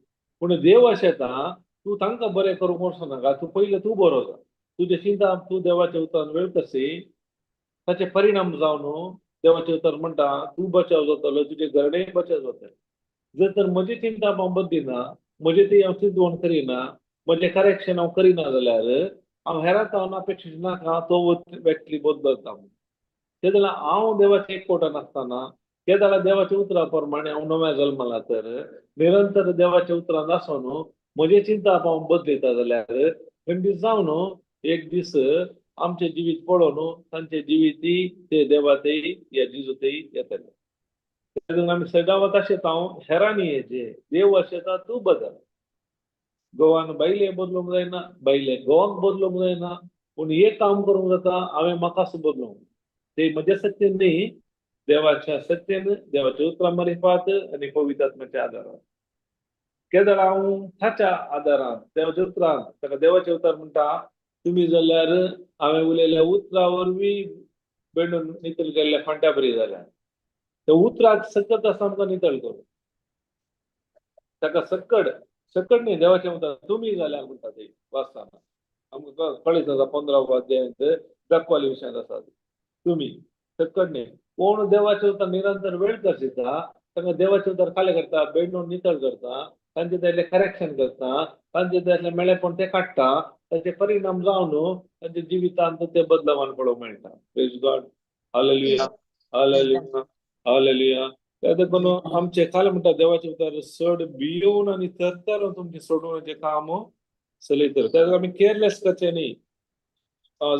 पूण देव अशें येता तूं तांकां बरें करूंक वचूं नाका, तूं पयलें तूं बरो जा. तुजें चिंता तूं देवाच्या उतरान वेळ कशी ताचे परिणाम जावन देवाचें उतर म्हणटा तूं बचाव जातलो, तुजें घरणें बचाव जातलें. जर तर म्हजी चिंता हांव बदलिना, म्हजें ती हांव चिंतवण करिना, म्हजें करेक्शन हांव करिना जाल्यार हांव हेरांत हांव अपेक्षा नाका तो व्यक्ती बदलता. ते जाल्यार हांव देवाचें एकवटान आसतना ते जाल्यार देवाच्या उतरा प्रमाणे हांव नव्या जल्मला तर निरंतर देवाच्या उतरान आसून म्हजें चिंता हांव बदलिता जाल्यार खंडीत जावन एक दीस आमचें जिवीत पळोवन तांचें जिवीतय ते देवातय या जिजूतय येतले. तेन्ना आमी सदांच अशें हांव हेरांनी येचे देव अशें तूं बदल. गोवान बायले बदलूंक जायना, बायले गोवाक बदलूंक जायना, पूण एक काम करूंक जाता हांवें म्हाकाच बदलूंक. ते म्हज्या सत्तेन न्ही, देवाच्या सत्तेन, देवाच्या उतरा मारिफात आनी पवित्र आत्म्याच्या आदारान. केदळ हांव ताच्या आदारान देवाच्या उतरान ताका देवाचें उतर म्हणटा तुमी जाल्यार हांवें उलयल्या उतरा वरवीं बेंडून नितळ केल्ल्या फांट्या बरी जाल्या. त्या उतराक सकत आसा आमकां नितळ करूं. ताका सक्कड सक्कड न्ही देवाचें उतर तुमी जाल्यार म्हणटा ते वाचतना आमकां कळीत आसा 15 अध्यायांत दाखवाली विशयांत आसा तुमी सक्कड न्ही. कोण देवाचें उतर निरंतर वेळ करता तांकां देवाचें उतर खालें करता, बेंडून नितळ करता, तांचे त्यातलें करेक्शन करता, तांचे त्यातलें मेळेपण ते काडटा, ताचे परिणाम जावन तांच्या जिवितांत ते बदलावान पळोवंक मेळटा. Praise God, hallelujah, hallelujah, hallelujah. त्या देखून आमचे काल म्हणटा देवाचें उतर चड भियोवन आनी थरथरून तुमचें सोडोवपाचें काम चलयतले. त्या आमी केअरलेस करचें न्ही.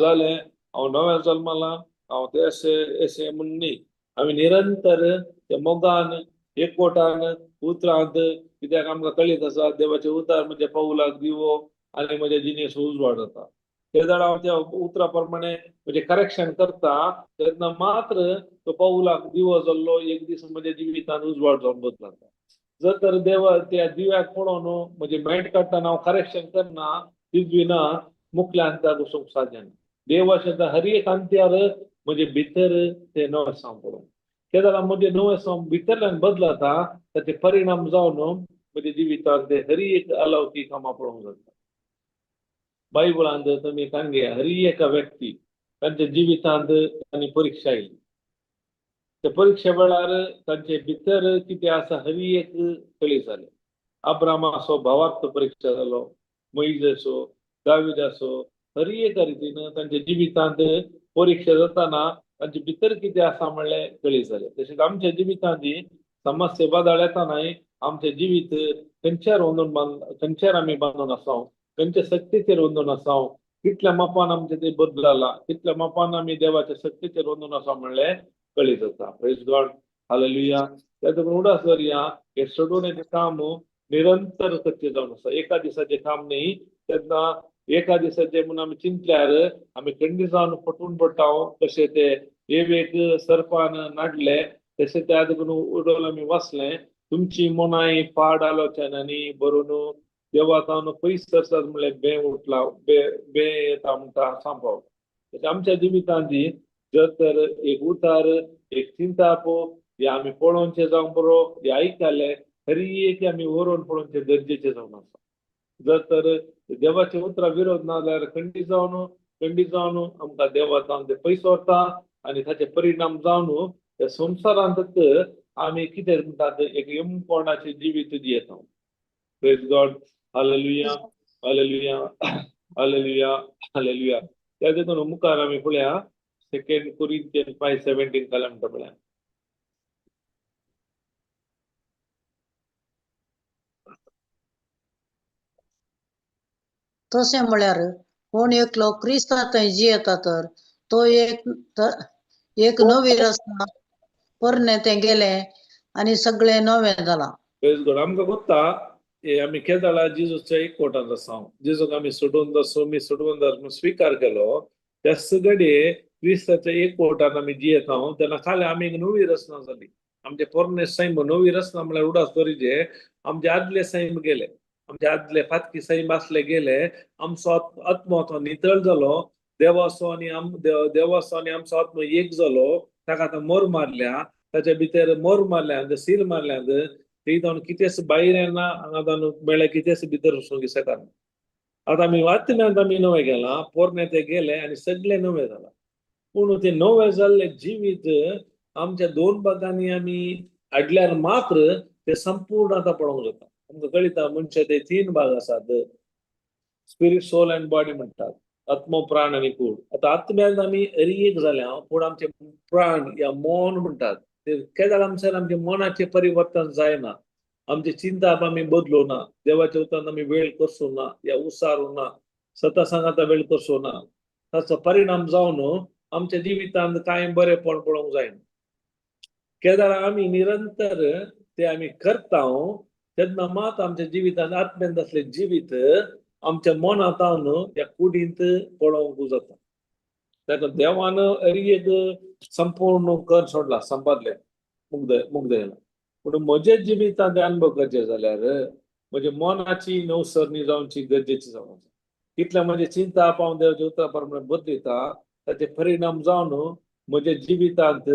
जालें हांव नव्या जल्मला हांव ते अशें अशें म्हूण न्ही. आमी निरंतर त्या मोगान एकवटान उतरांत, कित्याक आमकां कळीत आसा देवाचें उतर म्हज्या पावलाक दिवो आनी म्हज्या जिणेचो उजवाड जाता. ते जाणां हांव त्या उतरा प्रमाणे म्हजें करेक्शन करता तेन्ना मात्र तो पावलाक दिवो जाल्लो एक दीस म्हज्या जिवितांत उजवाड जावन बदलता. जर तर देव त्या दिव्याक पळोवन म्हजें मेट काडटना हांव करेक्शन करना तिजविना मुखल्यान त्या घुसूंक साध्य ना. देव अशें हर एक अंत्यार म्हजे भितर ते नवें सावन पळोवंक ते जाल्यार म्हजें नवें सावन भितरल्यान बदलता ताचे परिणाम जावन म्हज्या जिवितांत ते हर एक अलौकीक कामां पळोवंक जाता. बायबलांत तुमी सांगे हर एका व्यक्ती तांच्या जिवितांत तांणी परिक्षा आयली. त्या परिक्षे वेळार तांचे भितर कितें आसा हर एक कळी जालें. अब्रामाचो भावार्थ परिक्षा जालो, मोइजाचो, दाविदाचो, हर एका रितीन तांच्या जिवितांत परिक्षा जाताना तांचे भितर कितें आसा म्हणलें कळी जालें. तशेंच आमच्या जिवितांत समस्या बादाळ येतानाय आमचें जिवीत खंयच्यार वंदून बांद खंयच्यार आमी बांदून आसा, खंयच्या शक्तीचेर वंदून आसा, कितल्या मापान आमचें तें बदललां, कितल्या मापान आमी देवाच्या शक्तीचेर वंदून आसा म्हणलें कळीत जाता. Praise God, hallelujah. त्या देखून उडास दवरया हें सोडोवण्याचें काम निरंतर करचें जावन आसा, एका दिसाचें काम न्ही. तेन्ना एका दिसाचें म्हूण आमी चिंतल्यार आमी खंडीत जावन फटून पडटा. कशें ते एवेक सर्पान नाडले तशें त्या देखून उडोवन आमी वाचलें तुमची मनाय पाड आलोचनांनी बरोवन देवा जावन पयस सरसात म्हणल्यार बें उठला बे बे येता म्हणटा सांपाव. आमच्या जिवितांत जर तर एक उतार एक चिंताप हे आमी पळोवचें जावं बरो हे आयकले हरी एक आमी वरोवन पळोवचें गरजेचें जावन आसा. जर तर देवाच्या उतरा विरोध ना जाल्यार खंडीत जावन आमकां देवा जावन ते पयस व्हरता आनी ताचे परिणाम जावन त्या संवसारांतच आमी कितें म्हणटात एक यमकोणाचें जिवीत जियेता. Praise God, hallelujah, hallelujah, hallelujah, hallelujah. त्या देखून मुखार आमी पळया 2 Corinthians 5:17 काल म्हणटा पळया. तशें म्हळ्यार कोण एकलो क्रिस्ता थंय जियेता तर तो एक एक नवी रचना, पोरणें तें गेलें आनी सगळें नवें जालां. प्रेज गॉड. आमकां कोत्ता हे आमी केदळा जेजूच्या एकवटांत आसा. जेजूक आमी सोडून दसो मी सोडून दस स्विकार केलो त्याच घडये क्रिस्ताच्या एकवटान आमी जियेता तेन्ना खाली आमी एक नवी रचना जाली. आमचे पोरणे सैम नवी रचना म्हळ्यार उडास दवरिजे आमचे आदले सैम गेले, आमचे आदले फातकी सैम आसले गेले. आमचो आत्मो तो नितळ जालो. देवाचो आनी देवाचो आनी आमचो आत्मो एक जालो. ताका आतां मोर मारल्या, ताच्या भितर मोर मारल्या, सील मारल्या. ती जावन कितेंच भायर येना, हांगा जावन मेळ्ळें कितेंच भितर वचूंक शकना. आतां आमी आत्म्यांत आमी नवें गेलां, पोरणे ते गेले आनी सगळें नवें जालां. पूण तें नवें जाल्लें जिवीत आमच्या दोन भागांनी आमी हाडल्यार मात्र तें संपूर्ण आतां पळोवंक जाता. आमकां कळटा मनशा ते तीन भाग आसात, स्पिरीट, सोल अँड बॉडी म्हणटात, आत्मो, प्राण आनी कूड. आतां आत्म्यांत आमी एक जाल्या, पूण आमचे प्राण या मन म्हणटात ते केदळ आमच्यान आमच्या मनाचें परिवर्तन जायना. आमचे चिंताप आमी बदलू ना, देवाच्या उतरान आमी वेळ करचो ना या उसारू ना, सता सांगाता वेळ करचो ना. ताचो परिणाम जावन आमच्या जिवितांत कांय बरेंपण पळोवंक जायना. केदळ आमी निरंतर ते आमी करता तेन्ना मात आमच्या जिवितांत आत्म्यांत आसलें जिवीत आमच्या मनांत ह्या कुडींत पळोवंक जाता. ताका देवान एक संपूर्ण कर सोडला, संपादले मुग्ध मुग्धयला. पूण म्हज्या जिवितांत अनुभव करचे जाल्यार म्हज्या मनाची नवसरणी जावची गरजेची जावन आसा. कितले म्हजें चिंता हांव देवाच्या उतरा प्रमाणे बदलिता ताचे परिणाम जावन म्हज्या जिवितांत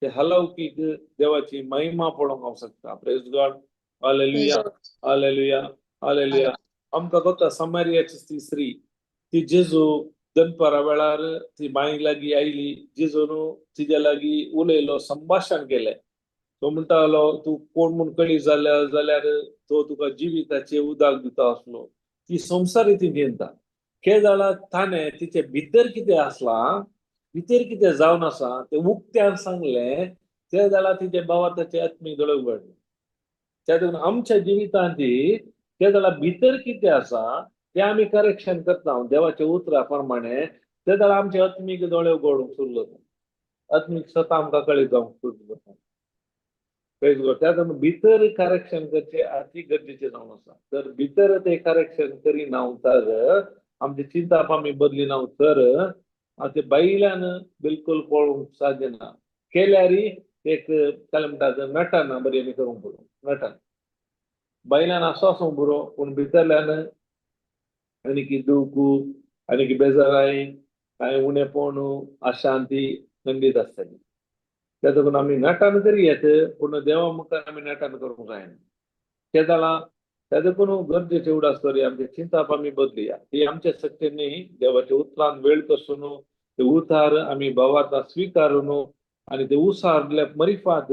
ते हलौकीक देवाची महिमा पळोवंक हांव शकता. Praise God. Hallelujah, hallelujah, hallelujah. आमकां कोता समारियाची ती स्त्री, ती जेजू दनपारा वेळार ती बांय लागीं आयली. जेजून तिज्या लागीं उलयलो, संभाशण केलें. तो म्हणटालो तूं कोण म्हूण कळी जाल्यार जाल्यार तो तुका जिविताचें उदक दिता आसलो. ती संवसारी ती घेता केदळा ताणें तिचे भितर कितें आसलां, भितर कितें जावन आसा तें उक्त्यान सांगलें. ते जाल्यार तिचे भावार्थाचे आत्मीक दोळे उगडले. त्या देखून आमच्या जिवितांत ते जाल्यार भितर कितें आसा तें आमी करेक्शन करता देवाच्या उतरा प्रमाणे. ते जाल्यार आमचे आत्मीक दोळे उगडूंक सुरू जाता. आत्मीक स्वता आमकां कळीत जावंक सुरू जाता. त्या देखून भितर करेक्शन करचें अती गरजेचें जावन आसा. तर भितर ते करेक्शन करिना तर आमचे चिंताप आमी बदलिना तर ते बायल्यान बिलकुल पळोवंक साध्य ना. केल्यार एक काय म्हणटात नटन बरी आमी करूंक पळोवंक नटन बायल्यान आसो आसूंक बरो, पूण भितरल्यान आनी दूख आनी बेजाराय कांय उणेपण अशांती खंडीत आसतली. त्या देखून आमी नटन करी येत, पूण देवा मुखार आमी नटन करूंक जायना. तेदळा त्या देखून गरजेचे उडास तरी आमचे चिंताप आमी बदलुया. ती आमच्या शक्तीन न्ही, देवाच्या उतरान वेळ कसून ते उतार आमी भावार्था स्विकारून आनी ते उसारल्या मरिफात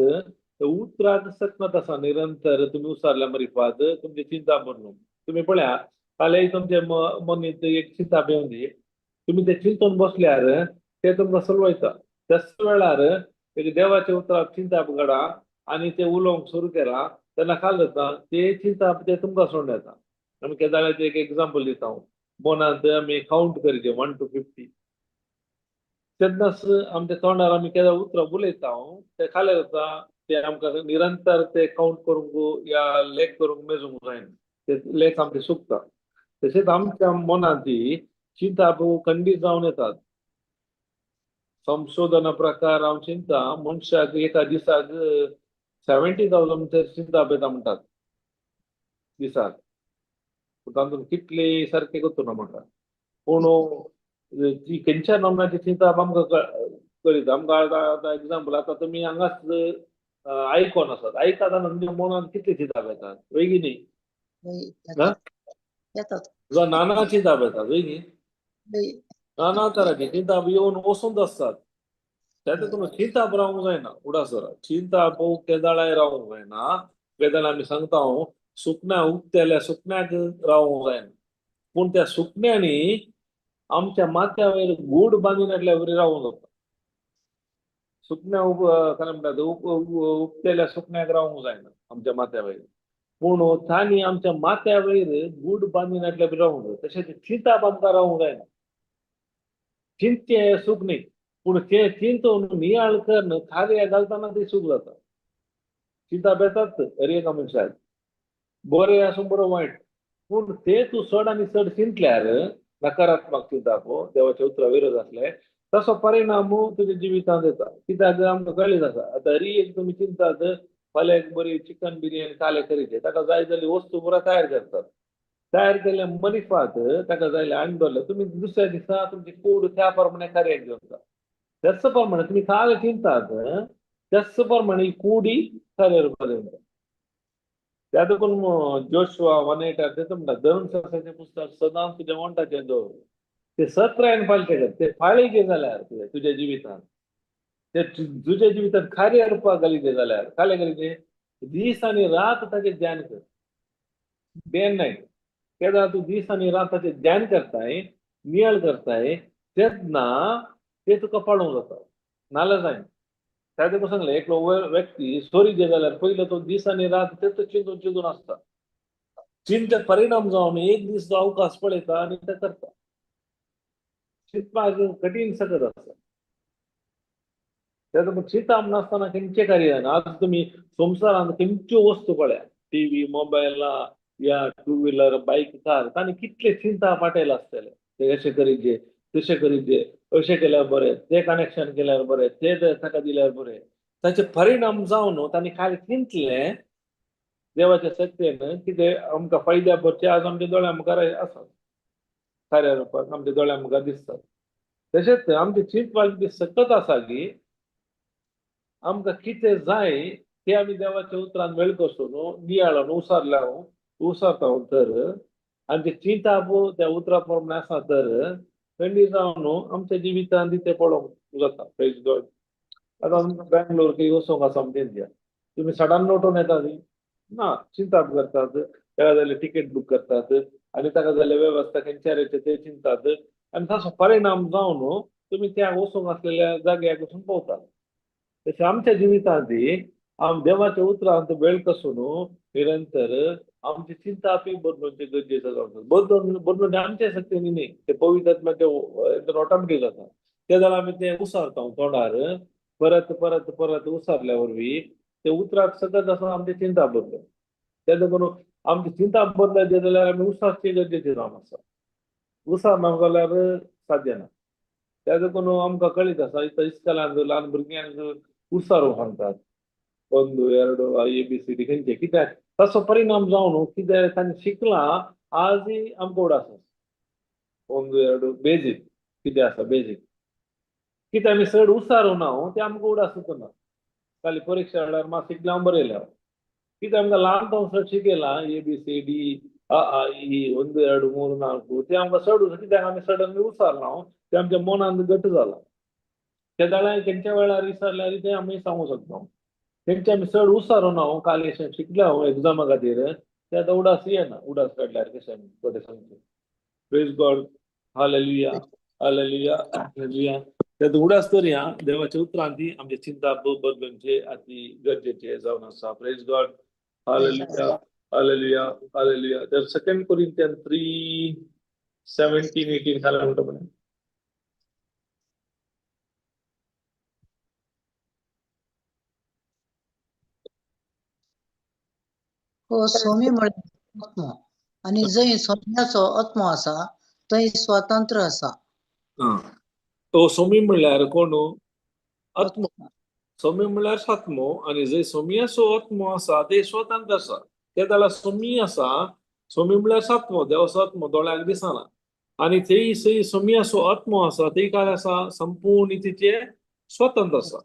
ते उतराक सकमत आसा निरंतर. तुमी उसारल्या मरिफात तुमचे चिंता बदलून तुमी पळया फाल्यां तुमचे मनीत एक चिंता येवन दी, तुमी ते चिंतून बसल्यार ते तुमकां सोलवयता. त्याच वेळार एक देवाच्या उतराक चिंता घडा आनी ते उलोवंक सुरू केला तेन्ना काल जाता ते चिंता ते तुमकां सोडून येता. आमी केदाळाचें एक एग्जाम्पल दिता हांव. मनांत आमी कावंट करीचे 1 to 50 तेन्नाच आमच्या तोंडार आमी केन्ना उतरां उलयता ते खालें जाता ते आमकां निरंतर ते कावंट करूंक या लेख करूंक मेजूंक जायना, ते लेख आमचे सुकता. तशेंच आमच्या मनांत चिंता खंडीत जावन येतात. संशोधना प्रकार हांव चिंता मनशाक एका दिसाक 70,000 चिंता येता म्हणटात दिसाक. तातूंत कितले सारके करतो ना म्हाका, पूण ती खंयच्या नमुन्याची चिंता आमकां कळीत. आमकां आतां एग्जाम्पल आतां तुमी हांगाच आयकोन आसात, आयकता तुमच्या मनांत कितले चिंता येतात वय न्ही? येतात. तुका नाना चिंता येतात वय न्ही? नाना तरांची चिंता येवन वचून आसतात. त्या तुमकां चिंता रावंक जायना. उडास चिंता केदाळाय रावंक जायना. केदाळ आमी सांगता हांव सुकण्या उगतेल्या सुकण्याक रावंक जायना, पूण त्या सुकण्यांनी आमच्या माथ्या वयर गूड बांदून हाडल्या वरी रावूंक जाता. सुकण्या काय म्हणटात उगतेल्या सुकण्याक रावूंक जायना आमच्या माथ्या वयर, पूण तांणी आमच्या माथ्या वयर गूड बांदून हाडल्या वरी रावूंक जाय. तशेंच चिंताप आमकां रावूंक जायना. चिंते सूख न्ही, पूण ते चिंतून नियाळ करून कार्य घालतना ती चूक जाता. चिंता बेतात हर एका मनशाक, बरें आसूं बरो वायट, पूण ते तूं चड आनी चड चिंतल्यार नकारात्मक चिंताप देवाच्या उतरा विरोध आसले तसो परिणाम तुज्या जिवितांत येता. कित्याक आमकां कळीत आसा आतां हरी एक तुमी चिंतात फाल्यां एक बरी चिकन बिरयानी काले करीचे, ताका जाय जाल्ली वस्तू पुरा तयार करतात. तयार केल्ल्या मनिफात ताका जाय जाल्यार हाडून दवरले तुमी दुसऱ्या दिसा तुमची कूड त्या प्रमाणे कार्याक घेवता. त्याच प्रमाणे तुमी काल चिंतात त्याच प्रमाणे ही कुडी कार्य रुपात येता. त्या देखून जोशवा 1:8 तेच म्हणटा धर्मशास्त्राचें पुस्तक सदांच तुज्या वण्टाचेर दवर, ते सत्रायन पाळचे कर, ते पाळीचे जाल्यार तुवें तुज्या जिवितांत ते तुज्या जिवितांत कार्य रुपाक घालीचे जाल्यार काले घालीचे दीस आनी रात ताचें ध्यान कर, डे एंड नायट. तेन्ना तूं दीस आनी रात ताचें ध्यान करताय, नियाळ करताय, तेन्ना ते तुका पाळोवंक जाता, नाल्यार जायना. त्या देखून सांगलें एकलो व्यक्ती सोरी जे जाल्यार पयलो तो दीस आनी रात तेच चिंतून चिंतून आसता. चिंतेक परिणाम जावन एक दीस तो अवकाश पळयता आनी ते करता. चिंतपाक कठीण सकत आसता. त्या देखून चिंताप नासतना खंयचें कार्य जायना. आज तुमी संवसारांत खंयच्यो वस्तू पळया, टीव्ही, मोबायल या टू व्हिलर, बायक, कार, तांणी कितले चिंता पाटयला आसतले, ते अशें करीत तशें करीत, अशें केल्यार बरें, ते कनेक्शन केल्यार बरें, ते ताका दिल्यार बरें. ताचे परिणाम जावन तांणी कांय चिंतलें देवाच्या शक्तीन कितें आमकां फायद्या पडचे आज आमच्या दोळ्या मुखार आसात, कार्य रुपाक आमच्या दोळ्या मुखार दिसतात. तशेंच आमची चिंतपाक ती सकत आसा की आमकां कितें जाय तें आमी देवाच्या उतरान वेळ कसून नियाळून उसारल्या उसारता तर आमचे चिंताप त्या उतरा प्रमाणे आसा तर थंडी जावन आमच्या जिवितांत ते पळोवंक जाता. Praise God. आतां आमकां बेंगलोर खंय वचोंक आसा म्हणटा दिया, तुमी सडन उठून येता ती ना, चिंताप करतात, ताका जाल्यार टिकेट बूक करतात आनी ताका जाल्यार वेवस्था खंयच्या ते चिंतात आनी ताचो परिणाम जावन तुमी त्या वचूंक आसलेल्या जाग्याक वचून पावतात. तशें आमच्या जिवितांत देवाच्या उतरांत वेळ कसून निरंतर आमची चिंता आपली बदलून गरजेचं जावन बदलून बदलून आमच्या शक्तीनी न्ही, ते पवित्र आत्म्याचे ऑटोमॅटीक जाता. ते जाल्यार आमी ते उसारता तोंडार परत परत परत उसारल्या वरवीं ते उतराक सतत आसा आमची चिंता बदलून. ते देखून आमची चिंता बदलायची जाल्यार आमी उसारची गरजेची जावन आसा. उसारना जाल्यार साध्य ना. त्या देखून आमकां कळीत आसा इथं इस्कॉलांत ल्हान भुरग्यांक उसारूंक सांगतात 1 2 ABCD खंयचे, कित्याक ताचो परिणाम जावन कितें तांणी शिकलां आजय आमकां उडास आसा. 1 2 बेजीक कितें आसा बेजीक, कितें आमी चड उसारूं ना तें आमकां उडासूच ना. खाली परिक्षा वेळार मात शिकल्या हांव बरयल्या, कितें आमकां ल्हान चड शिकयलां ABCD अ आ इ 1 2 3 4 तें आमकां चड कित्याक आमी चड आमी उसारना तें आमच्या मनांत घट जालां. ते जाल्यार तेंच्या वेळार विसरल्यार तें आमी सांगूंक शकता. तेंचे आमी चड उसारूं ना काल अशें शिकल्या हांव एग्जामा खातीर ते आतां उडास येना, उडास काडल्यार कशें आमी फटें सांगचें. Praise God, hallelujah, hallelujah, hallelujah. ते उडास तरी देवाच्या उतरान ती आमची चिंता बदलूनचे अति गरजेचे जावन आसा. Praise God, hallelujah, hallelujah, hallelujah. तर 2 Corinthians 3:17-18 खाला म्हणटा पळय. हो सोमी म्हळ्यार आत्मो आनी जंय सोम्याचो आत्मो आसा थंय स्वातंत्र्य आसा. तो सोमी म्हणल्यार कोण? आत्मो. सोमी म्हणल्यार आत्मो आनी जंय सोमियाचो आत्मो आसा ते स्वतंत्र आसा. ते जाल्यार सोमी आसा, सोमी म्हणल्यार आत्मो, देवाचो आत्मो दोळ्याक दिसना आनी थंय सय सोमियाचो आत्मो आसा थंय काय आसा संपूर्ण तिचे स्वतंत्र आसा.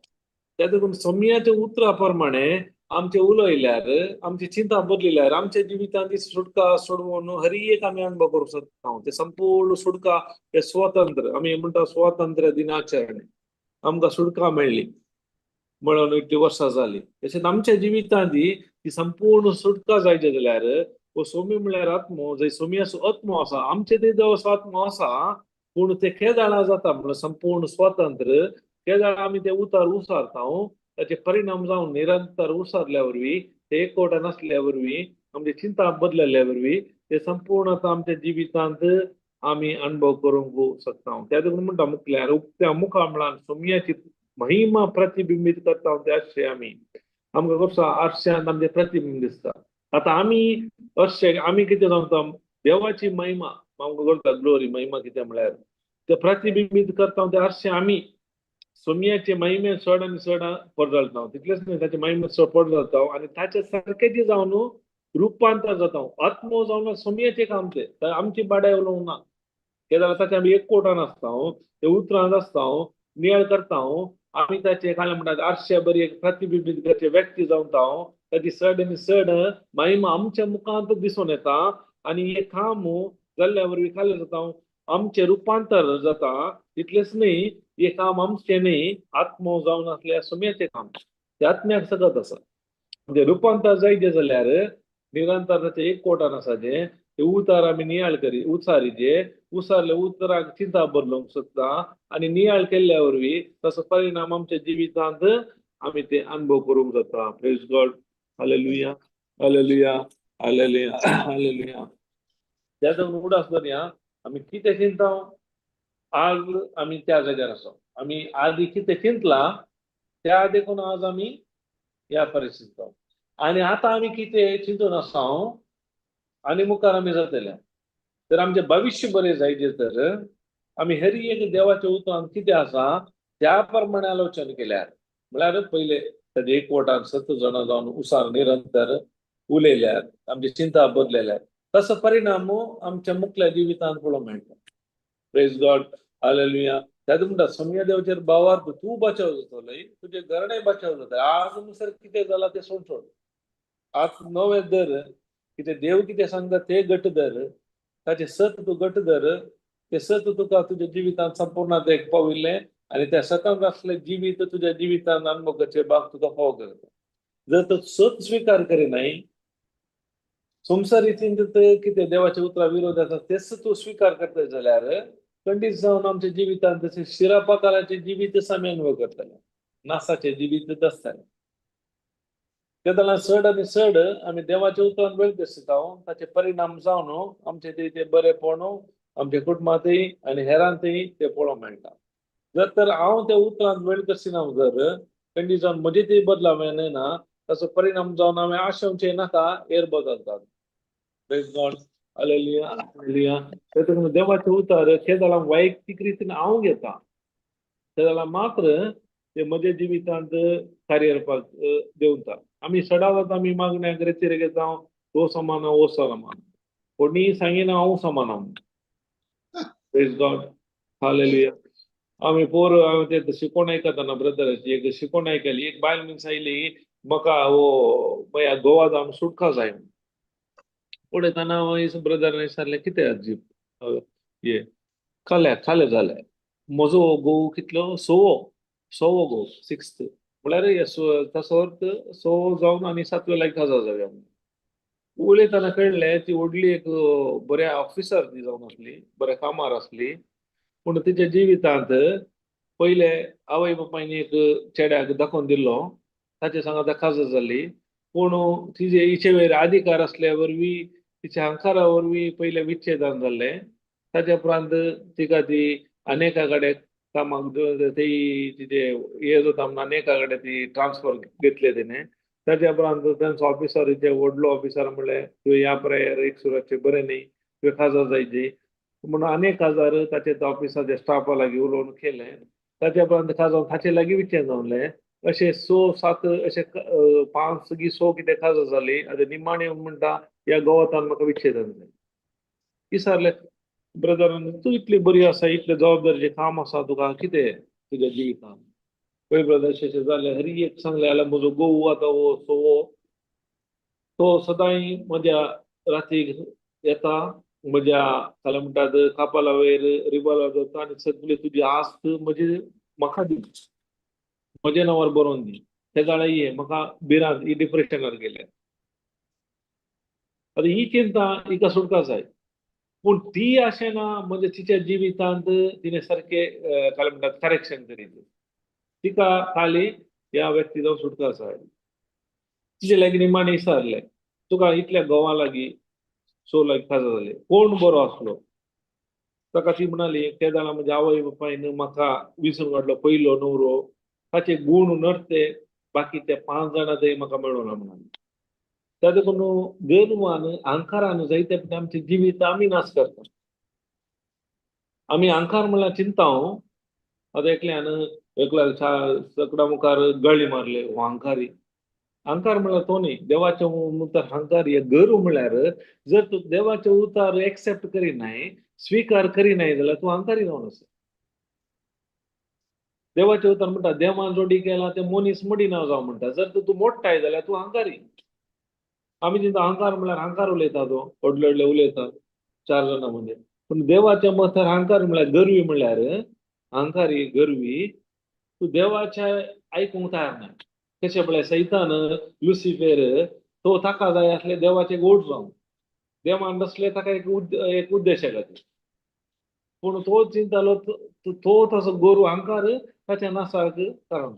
त्या देखून सोमियाच्या उतरा प्रमाणे आमचे उलयल्यार आमची चिंता बदलिल्यार आमच्या जिवितांत ती सुटका सोडवून हरी एक आमी अनुभव करूंक शकता. ते संपूर्ण सुटका ते स्वतंत्र आमी म्हणटा स्वातंत्र्य दिनाचरणे आमकां सुटका मेळ्ळी म्हणून इतली वर्सां जाली. तशेंच आमच्या जिवितांत ती संपूर्ण सुटका जायची जाल्यार हो सोमी म्हणल्यार आत्मो, जंय सोमियाचो आत्मो आसा आमचे ते देवाचो आत्मो आसा पूण ते केदाळा जाता म्हणल्यार संपूर्ण स्वातंत्र्य केदाळा आमी ते उतार उसारता ताचे परिणाम जावन निरंतर उसारल्या वरवीं ते एकवटा नासल्या वरवीं आमची चिंता बदलल्या वरवीं ते संपूर्ण आतां आमच्या जिवितांत आमी अणभव करूंक शकता. त्या देखून म्हणटा मुखल्यार उक्त्या मुखा म्हळ्यार सोमयाची महिमा प्रतिबिंबीत करता ते आरशे. आमी आमकां कसो आरश्यांत आमचें प्रतिबिंब दिसता. आतां आमी अशे आमी कितें जावता, देवाची महिमा आमकां करता, ग्लोरी महिमा कितें म्हळ्यार ते प्रतिबिंबीत करता ते आरशे. आमी सोमयाचे महिमे चड आनी चड पडजळटा, तितलेच न्हय ताचे महिमे चड पडजळता आनी ताचे सारकें जावन रुपांतर जाता. आत्मो जावन सोमयाचें काम तें, आमची बाडाय उलोवंक ना. ते जाल्यार ताचे आमी एकवटान आसता, ते उतरांत आसता, नियाळ करता आमी ताचे काय म्हणटात आरशे बरी एक प्रतिबिंबीत करचे व्यक्ती जावन ताची चड आनी चड महिमा आमच्या मुखांत दिसून येता. आनी हें काम जाल्ल्या वरवीं खालें जाता, आमचें रुपांतर जाता. तितलेंच न्हय, हें काम आमचें न्हय, आत्मो जावन आसल्या सोम्याचें काम, ते आत्म्याक सकत आसा. म्हणजे रुपांतर जायचें जाल्यार निरंतर ताचें एकवटान आसा जें ते उतार आमी नियाळ करी उचारीचे, उसारले उतराक चिंता बदलूंक शकता आनी नियाळ केल्ल्या वरवीं ताचो परिणाम आमच्या जिवितांत आमी ते अनुभव करूंक जाता. Praise God, hallelujah, hallelujah, hallelujah, hallelujah. त्या जावन उडास दरया आमी कितें चिंता, आज आमी त्या जाग्यार आसा. आमी आदी कितें चिंतला त्या देखून आज आमी ह्या परिस्थितींत, आनी आतां आमी कितें चिंतून आसा आनी मुखार आमी जातले. तर आमचें भविश्य बरें जायचें तर आमी हरी एक देवाच्या उतरान कितें आसा त्या प्रमाणे आलोचन केल्यार, म्हळ्यार पयले ताजे एकवटान सत जाणां जावन उसार निरंतर उलयल्यार, आमची चिंता बदलल्यार तसो परिणाम आमच्या मुखल्या जिवितांत पळोवंक मेळटा. Praise God, hallelujah. त्याच म्हणटा सोमया देवाचेर भावार्थ तूं बचाव जातलो, तुजें घरणें बचाव जाता. आज म्हणसर कितें जालां तें सोड सोड, आज नवें दर कितें देव कितें सांगता तें घट धर, ताचें सत तूं घट धर, तें सत तुका तुज्या जिवितांत संपूर्णतेक पाविल्लें आनी त्या सतांत आसलें जिवीत तुज्या जिवितांत अनुभवाचे भाग तुका फावो करता. जर तूं सत स्विकार करिनाय, संवसार रितीन कितें देवाच्या उतरा विरोध आसा तेच तूं स्विकार करता जाल्यार खंडीत जावन आमच्या जिवितांत तशें शिरापाकाराचें जिवीत आमी अनुभव करतले, नासाचें जिवीत आसतलें. तेन्ना चड आनी चड आमी देवाच्या उतरान वेळ दिसता, ताचे परिणाम जावन आमचे ते बरेपण आमच्या कुटुंबांतय आनी हेरांतय ते पळोवंक मेळटा. जर तर हांव त्या उतरान वेळ कसिना, जर खंडीत जावन म्हजे ते बदलाव ना, ताचो परिणाम जावन हांवें आशेवचें नाका, हेर बदलतात. Praise God, hallelujah, hallelujah. तेतून देवाचें उतर तेदळां वैयक्तीक रितीन हांव घेता, तेदळां मात्र ते म्हज्या जिवितांत कार्य देंवता. आमी सदांच आमी मागण्याक रेतीर घेता, तो समान हो समान, कोणीय सांगिना हांव समान. Praise God, hallelujah. आमी पोर हांवें ते शिकोण आयकतना ब्रदराची एक शिकोण आयकली, एक बायल मनीस आयली म्हाका हो मागीर गोवा जावन सुटका जाय. पळयतना ब्रदरान विचारलें कितें आजी ये खाले खाले जालें, म्हजो घोव कितलो सवो सवो घोव सिक्स्थ म्हळ्यार ताचो अर्थ सवो जावन आनी सातवे लागीं काजार जावया. उलयतना कळ्ळें ती व्हडली एक बऱ्या ऑफिसर ती जावन आसली, बऱ्या कामार आसली, पूण तिच्या जिवितांत पयले आवय बापायन एक चेड्याक दाखोवन दिल्लो, ताचे सांगाता काजार जाली, पूण तिजे हिचे वयर अधिकार आसल्या वरवीं तिच्या हंकारा वरवीं पयलें विच्छेदन जाल्लें. ताच्या उपरांत तिका ती अनेका कडेन कामाक ती तिचे हे जाता म्हणून अनेका कडेन ती ट्रान्सफर घेतले तिणें. ताच्या उपरांत तांचो ऑफिसर जे व्हडलो ऑफिसर म्हणलें तुवें ह्या प्रायर एक सुराचें बरें न्ही, तुवें काजार जायची म्हणून अनेक हजार ताचे ऑफिसाच्या स्टाफा लागीं उलोवन केलें. ताच्या उपरांत काजार ताचे लागीं विच्छेद जावलें. अशें स सात अशें पांच गी स कितें काजार जाली. आतां निमाणें म्हणटा ह्या गोवातान म्हाका विच्छेदन जालें. विचारलें ब्रदरान, तूं इतली बरी आसा, इतलें जबाबदारीचें काम आसा तुका, कितें तुज्या जिवितान? पळय ब्रदर अशें जालें, हरी एक सांगलें जाल्यार म्हजो घोव आतां हो सवो तो सदांय म्हज्या रातीक येता, म्हज्या काय म्हणटात कापाला वयर रिबोला जाता आनी सगळी तुजी आस्त म्हजी म्हाका दी, म्हज्या नांवार बरोवन दी. ते जाल्यार ये म्हाका भिरांत ही डिप्रेशनार गेल्या. आतां ही चिंता हिका सुटका जाय, पूण ती अशें ना, म्हणजे तिच्या जिवितांत तिणें सारकें काय म्हणटात करेक्शन करीत तिका खाली ह्या व्यक्ती जावन सुटका जाय. तिचे लागीं निमाणें विचारलें, तुका इतल्या घोवा लागीं स लागीं काजार जालें, कोण बरो आसलो? ताका ती म्हणाली, तेदाळा म्हज्या आवय बापायन म्हाका विसरून काडलो पयलो न्हवरो, ताचे गूण नरते बाकी ते 5 जाणां थंय म्हाका मेळोना म्हणाली. त्या देखून गर्वान अहंकारान जायते आमचें जिवीत आमी नाश करता. आमी अहंकार म्हणल्यार चिंता. आतां एकल्यान एकल्या सगळ्या मुखार गळी मारले, हो अहंकारी. अहंकार म्हणल्यार तो न्ही, देवाचें उतर अहंकार हे गर्व म्हणल्यार जर तूं देवाचें उतार एक्सेप्ट करिनाय, स्विकार करिनाय जाल्यार तूं अहंकारी जावन आसा. देवाचें उतर म्हणटा देवान जोडी केला ते मनीस मोडिना जावं म्हणटा. जर तूं मोडटाय जाल्यार तूं अहंकारी. आमी चिंता अहंकार म्हणल्यार अहंकार उलयता, तो व्हडले व्हडले उलयता 4 जाणां मदीं. पूण देवाच्या मतार अहंकार म्हणल्यार गर्वी म्हणल्यार अहंकारी गर्वी तूं देवाच्या आयकूंक तयार ना. कशें पळय सैतान लुसिफेर तो ताका जाय आसले देवाचे गोड जावं, देवान बसले ताका एक उद्देशा खातीर. पूण तो चिंतालो तो तसो गोरू अहंकार ताच्या नासाक कारण.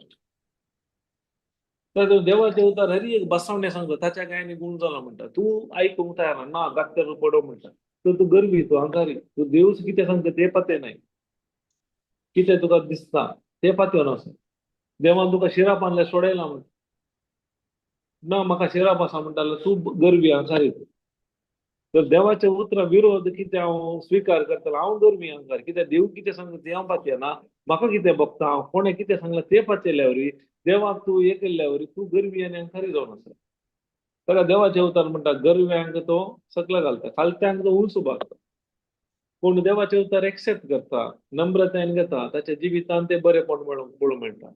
देवाचे उतार हरी एक बसवणे सांगता ताच्या गायनी गुण जाला म्हणटा, तूं आयकूंक तयार ना, ना धाकट्याक पडो म्हणटा. तर तूं गर्वी, तूं अहंकारी, तूं देवच कितें सांगता ते पाते नाय, कितें तुका दिसता ते पातयो आसा. देवान तुका शिराप आणल्या सोडयला म्हणटा, ना म्हाका शिराप आसा म्हणटा, तूं गर्वी अहंकारी. तर देवाच्या उतरा विरोध कितें हांव स्विकार करतलो, हांव गर्वी अहंकार. कित्याक देव कितें सांगता तें हांव पातयना, म्हाका कितें बगता हांव कोणें कितें सांगलां तें पातयल्या वरी देवाक तूं हे केल्ल्या वरी तूं गर्वी आनी अहंकारी जावन आसा. ताका देवाचें उतर म्हणटा गर्व्यांक तो सकला घालता, खालत्यांक तो उंच उबारता. पूण देवाचें उतर एक्सेप्ट करता, नम्रतायेन घेता, ताच्या जिवितान तें बरेंपण पळोवंक मेळटा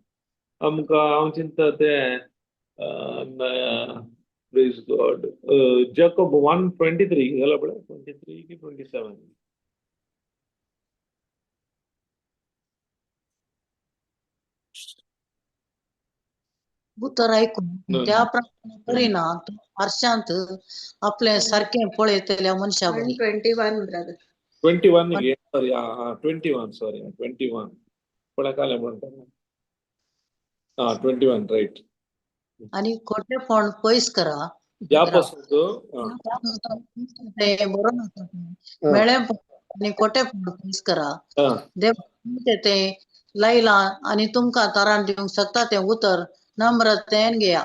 आमकां. हांव चिंता तें प्रेज गॉड जॅकब 1:23 जाला पळय, 23 की 27. उतर आयकून त्या प्रमाणे करिना तो आरशांत आपले सारकें पळयतल्या मनशा बरी. 21 ब्रदर. 21 गे, सॉरी, 21, सॉरी 21 पळय कालें म्हणटा. आं 21 रायट. आनी खोटेपण पयस करा, ह्या पासून तें बरोवन आसा, मेळेपण आनी खोटेपण पयस करा. देव तें लायलां आनी तुमकां तारान दिवंक शकता तें उतर नम्रतेन घेया.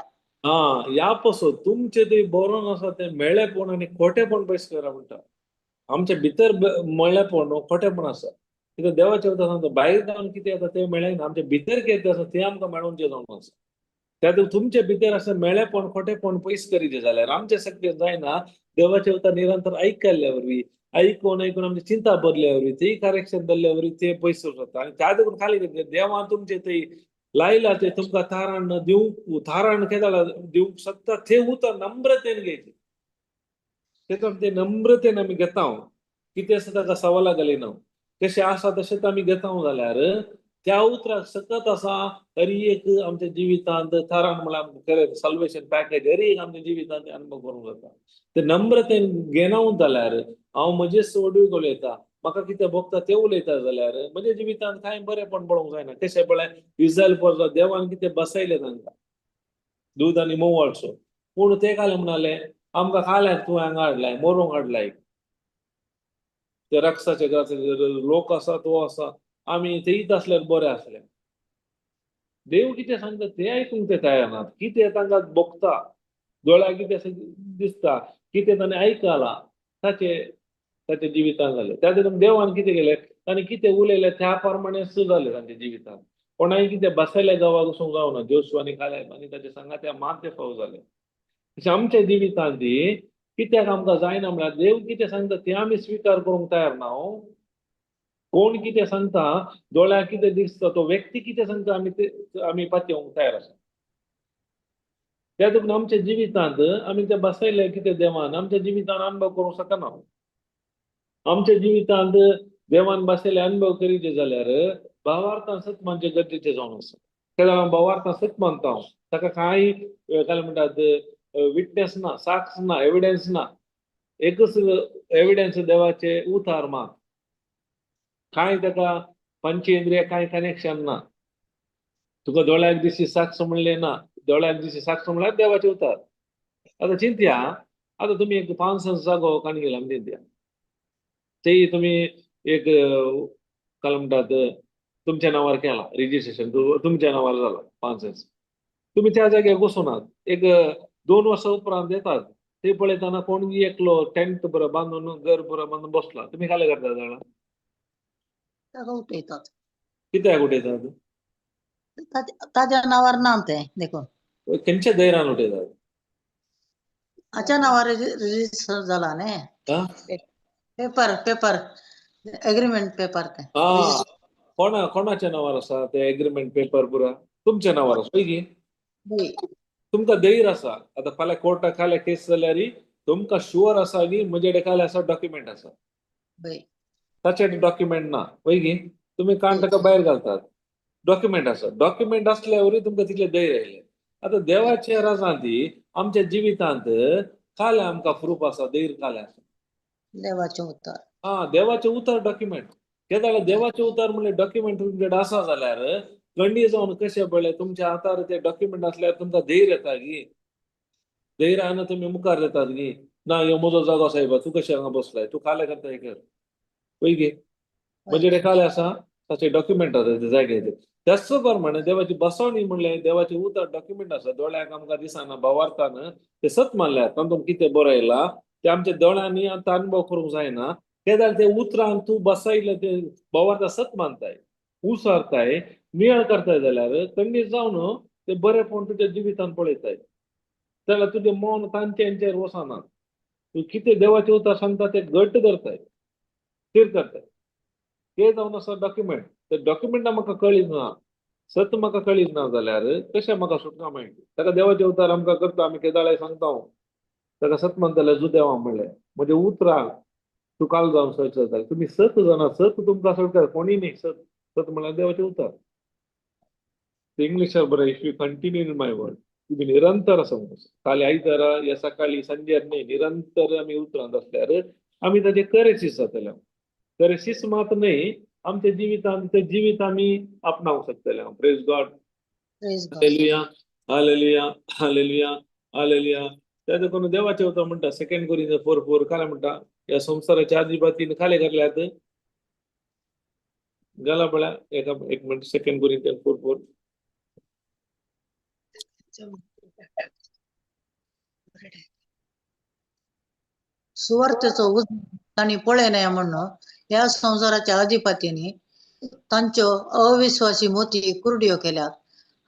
हा, ह्या पासून तुमचें तें बरोवन आसा तें मेळेपण आनी खोटेपण पयस करा म्हणटा. आमच्या भितर मेळेपण खोटेपण आसा. कित्याक देवाचें उतर सांगता भायर जावन कितें येता तें मेळना, आमच्या भितर कितें आसा तें आमकां मेळोवचें जावन आसा. त्या तुमचे भितर आसा मेळेपण खोटेपण पयस करीत जाल्यार आमच्या शक्य जायना. देवाचें उतर निरंतर आयकल्ल्या वरवीं, आयकून आयकून आमची चिंता बदल्या वरवीं, ती करेक्शन जाल्ल्या वरवीं ते पयस जाता. आनी त्या देखून खाली देवान तुमचें थंय लायला ते तुमकां तारण दिवंक, तारण केदाळा दिवंक शकता ते उतर नम्रतेन घेयचें. तेतून ते नम्रतेन आमी घेता, कितें आसा ताका सवालां घालिना, कशें आसा तशेंच आमी घेता जाल्यार त्या उतराक सकत आसा हरी एक आमच्या जिवितांत तारण म्हळ्यार आमकां खरें साल्वेशन पॅकेज हरी एक आमच्या जिवितांत अनुभव करूंक जाता. ते नम्रतेन घेना जाल्यार हांव म्हजेच व्हडवीक उलयता, म्हाका कितें भोगता तें उलयता जाल्यार म्हज्या जिवितांत कांय बरेंपण पळोवंक जायना. कशें पळय इस्रायल पोरसां देवान कितें बसयलें तांकां दूद आनी म्होंवाळचो, पूण ते कालें म्हणाले आमकां काल्याक तूं हांगा हाडलाय, मरोंक हाडलाय, ते रक्साचे लोक आसा तो आसा, आमी थंयच आसल्यार बरें आसलें. देव कितें सांगता तें आयकूंक ते तयार नात. कितें तांकां भोगता, दोळ्याक कितें दिसता, कितें ताणें आयकलां ताचें ताच्या जिवितांत जालें. त्या देखून देवान कितें केलें, ताणें कितें उलयलें त्या प्रमाणें जालें तांच्या जिवितांत. कोणाय कितें बसयल्या गांवाक वचूंक जावना, जोशू आनी कालेब आनी ताचे सांगात्या मात फाव जालें. तशें आमच्या जिवितांत कित्याक आमकां जायना म्हळ्यार देव कितें सांगता तें आमी स्विकार करूंक तयार ना. कोण कितें सांगता, दोळ्याक कितें दिसता, तो व्यक्ती कितें सांगता आमी ते आमी पातयेवंक तयार आसा. त्या देखून आमच्या जिवितांत आमी ते बसयले कितें देवान आमच्या जिवितांत अनुभव करूंक शकना. आमच्या जिवितांत देवान बसयले अनुभव करीचे जाल्यार भावार्थान सत मानचें गरजेचें जावन आसा. तेन्ना भावार्थान सत मानता हांव, ताका कांय काय म्हणटात विटनेस ना, साक्ष ना, एविडन्स ना, एकच एविडन्स देवाचे उतार मात, कांय ताका पंचेंद्रिय कांय कनेक्शन ना. तुका दोळ्याक दिशी साक्ष म्हणलें ना, दोळ्याक दिशी साक्ष म्हणल्यार देवाचे उतार. आतां चिंतया, आतां तुमी एक पांच जागो काणी गेला चिंतया, ते तुमी एक काय म्हणटात तुमच्या नावार केला रिजिस्ट्रेशन, तुमच्या नावार जाला 5 सेंट्स, तुम्ही त्या जाग्यार बसोनात. एक 2 वर्सां उपरांत येतात ते पळयतना कोण एकलो टेंट बरो बांदून, घर बरो बांदून बसला. तुमी काले करता जाणा? ताका उठयतात. कित्याक उठयतात? ताज्या नावार ना तें देखून. खंयच्या धैर्यान उठयतात? हाच्या नावार रजिस्टर जाला न्ही. हा? पेपर पेपर एग्रीमेंट पेपर ते. हा, कोणा कोणाच्या नावार आसा ते एग्रीमेंट पेपर? पुरा तुमच्या नावार आसा पळय की. हय. तुमकां धैर्य आसा. आतां फाल्यां कोर्टाक खाल्या केस जाल्यार तुमकां शुअर आसा की म्हजे कडेन खाली आसा, डॉक्युमेंट आसा. ताचे डॉक्युमेंट ना पळय की, तुमी कान ताका भायर घालतात. डॉक्युमेंट आसा, डॉक्युमेंट आसल्या वरी तुमकां तितलें धैर्य आयलें. आतां देवाच्या राजांत आमच्या जिवितांत काल आमकां प्रूफ आसा, धैर्य काल आसा? देवाचें उतर. हा, देवाचें उतर डॉक्युमेंट. कित्याक देवाचें उतर म्हणल्यार डॉक्युमेंट तुमचे आसा जाल्यार गंडी जावन कशें पळय तुमच्या हातार ते डॉक्युमेंट आसल्यार तुमकां धैर्य येता की, धैर्यान तुमी मुखार येतात की ना, ह्यो म्हजो जागो सायबा, तूं कशें हांगा बसलाय, तूं काले करता हें कर पळय की, म्हजे कडेन काले आसा, ताचे डॉक्युमेंट आसा ते जाग्याचेर. त्याच प्रमाणे देवाची बसवणी म्हणलें देवाचें उतर डॉक्युमेंट आसा. दोळ्याक आमकां दिसना, भावार्थान ते सत मानल्यात. तातूंत कितें बरयलां ते आमच्या दोळ्यांनी आतां अनुभव करूंक जायना. ते जाल्यार ते उतरान तूं बसयलें ते भावार्था सत मानताय, उसारताय, नियाळ करताय जाल्यार खंडीत जावन ते बरेपण तुज्या जिवितान पळयताय. जाल्यार तुजें मन तांचे वचना. तूं कितें देवाचें उतर सांगता ते घट्ट धरताय, थीर करताय. ते जावन आसा डॉक्युमेंट. ते डॉक्युमेंटां म्हाका कळीत ना, सत म्हाका कळीत ना जाल्यार कशें म्हाका सुटका मेळटली? ताका देवाचें उतर आमकां करता. आमी केदाळाय सांगता हांव ताका, सत मानताले जुदेवा म्हणलें म्हजें उतरां तूं काल जावन सत जाता. तुमी सत जाणा, सत तुमकां सोडटा, कोणी न्ही. सत, सत म्हणल्यार देवाचें उतर. इंग्लिशार बरें, "If you continue in my word." तुमी निरंतर आसा म्हणून काल आयतारा या सकाळी सांजेर न्ही, निरंतर आमी उतरांत आसल्यार आमी ताचे करेसीस जातले. करेसीस मात न्ही, आमच्या जिवितांत ते जिवीत आमी आपणावंक शकतले. Praise God. Praise God. Hallelujah, hallelujah, hallelujah, hallelujah. त्या देखून देवाचे उतर म्हणटा, सेकंड कोरिंथियन 4:4 काय म्हणटा? या संसाराच्या अजिबातीन खाले घातल्यात गेला पळया. एका एक मिनिट, सेकंड कोरिंथियन 4:4. सुवार्थेचो उजवाड तांणी पळयनाय म्हणून ह्या संवसाराच्या अधिपतींनी तांच्यो अविश्वासी मोती कुरड्यो केल्यात.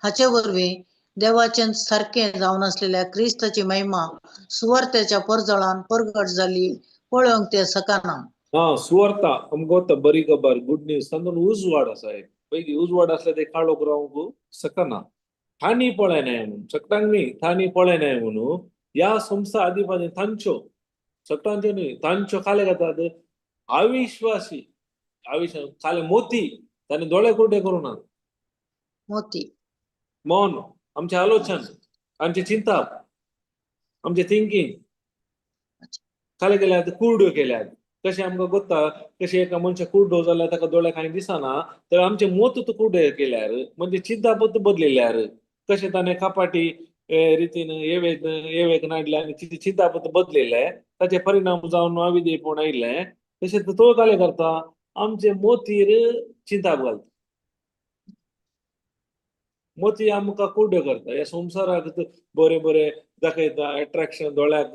हाचे वरवीं देवाचे सारकें जावन आसलेल्या क्रिस्ताची महिमा सुवार्थेच्या परजळान परगट जाली पळोवंक ते शकना. हा, सुवार्ता आमकां वता, बरी खबर, गुड न्यूज, तातूंत उजवाड आसा. एक पयली उजवाड आसल्यार ते काळोख रावंक शकना. तांणी पळयनाय म्हणून, सगळ्यांक न्ही, तांणी पळयनाय म्हणून ह्या संस्था अधिपती तांच्यो, सगळ्यांच्यो न्ही, तांच्यो काले घेतात अविश्वासी, अविश्वासी काले मोती तांणी दोळे कुरडे करूं ना. मोती. मन, आमचे आलोचन, आमचे चिंताप, आमचे थिंकींग खाली केल्यात, कुरड्यो केल्यात. कशें आमकां गोत्ता, कशें एका मनशाक कुरडो जाल्यार ताका दोळे कांय दिसना, तर आमचे मोत कुरडे केल्यार म्हणजे चिंतापत बदलिल्यार, कशें ताणें कपाटी रितीन एवेक एवेक नाडले आनी चिंतापत बदलिले, ताचे परिणाम जावन अविधेयपण आयिल्लें, तशें तो काले करता, आमचे मोतीर चिंताप घालता, मोती आमकां कुरड्यो करता. ह्या संवसाराक बरें बरें दाखयता, एट्रेक्शन, दोळ्याक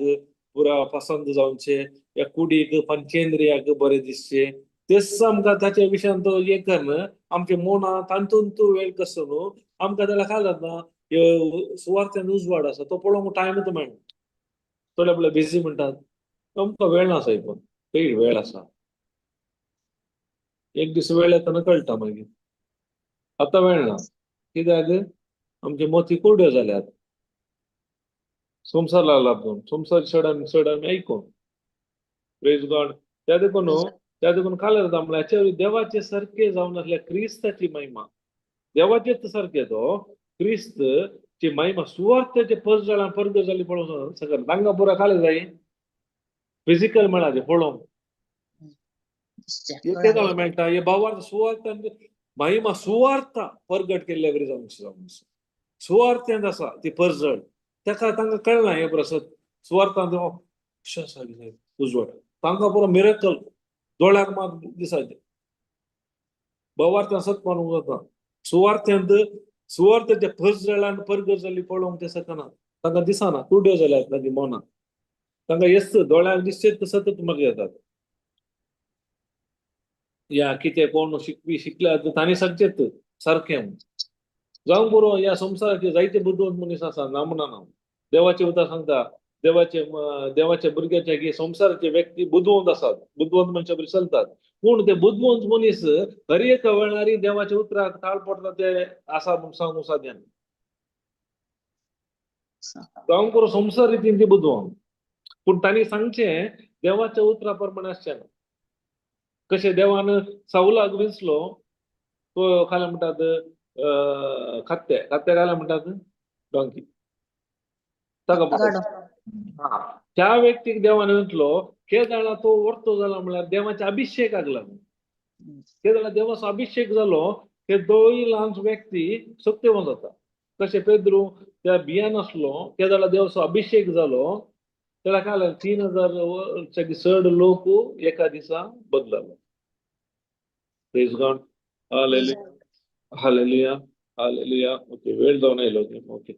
पुरा पसंत जावचे, ह्या कुडीक पंचेंद्रियाक बरें दिसचे, तेच आमकां ताच्या विशयान तो हें करन आमचे मनां तातूंत वेळ कसो न्हू आमकां. जाल्यार काय जाता, सुवार्थान उजवाड आसा तो पळोवंक टायमूच मेळना. थोडे पळय बिजी म्हणटात, आमकां वेळ ना सायब. खंय वेळ आसा? एक दीस वेळ येतना कळटा मागीर. आतां वेळ ना कित्याक आमचे मोती कुरड्यो जाल्यात संवसाराक लागून, संवसार चड आमी चड आमी आयकोन. प्रेज गॉड. त्या देखून, त्या देखून काल जाता म्हणल्यार देवाचे सारके जावन आसल्या क्रिस्ताची महिमा, देवाचेच सारके तो क्रिस्त ची महिमा सुवार्थाचे परजळान परगट जाली पळोवंक सगळं तांकां पुरा काले जाय फिजिकल म्हळ्यार पळोवंक दिसचें. केदोळ मेळटा हे भावार्थ सुवार्थ महिमा सुवार्थ परगट केल्ल्या वरी जावंक जावन सुवार्थांत आसा ती परजळ. ताका तांकां कळना हें प्रसत सुवार्थांत उजवाड तांकां पुरो मिरकल. दोळ्याक मात दिसाचे भावार्थान सत मानूंक जाता सुवार्थ्यांत सुवार्थाचे फस जाल्या आनी परगर जाल्ली पळोवंक ते शकना तांकां दिसना कुड्यो जाल्यात तांची मनां तांकां येस दोळ्यांक दिसचें सतत मागीर येतात या कितें कोण शिकपी शिकल्यात तांणी सांगचेत सारकें जावं पुरो ह्या संवसाराचे जायते बुदवंत मनीस आसा ना म्हणना हांव देवाचें उतर सांगता देवाचे देवाच्या भुरग्याचे की संवसाराचे व्यक्ती बुदवंत आसात बुदवंत मनशां बरी चलतात पूण ते बुदवंत मनीस हर एका वेळार देवाच्या उतराक ताळ पडटा ते आसा म्हूण सांगूंक साध्य जावं पुरो संवसार रितीन ते बुदवंत पूण तांणी सांगचें देवाच्या उतरा प्रमाणे आसचें ना कशें देवान सावलाक विंचलो तो खाल्या म्हणटात खात्ते खात्ते घाल्या म्हणटात डोंकी ताका त्या व्यक्तीक देवान म्हटलो के जाणा तो वर्तो जाला म्हळ्यार देवाच्या अभिषेकाक लागून के जाणा देवाचो अभिषेक जालो ते दोय ल्हान व्यक्ती सक्तेवन जाता कशें पेद्रू त्या बियान आसलो ते जाल्यार देवाचो अभिषेक जालो तेका काय 3000 चड लोक एका दिसा बदललो. Praise God. Hallelujah hallelujah hallelujah. Okay वेळ जावन आयलो. ओके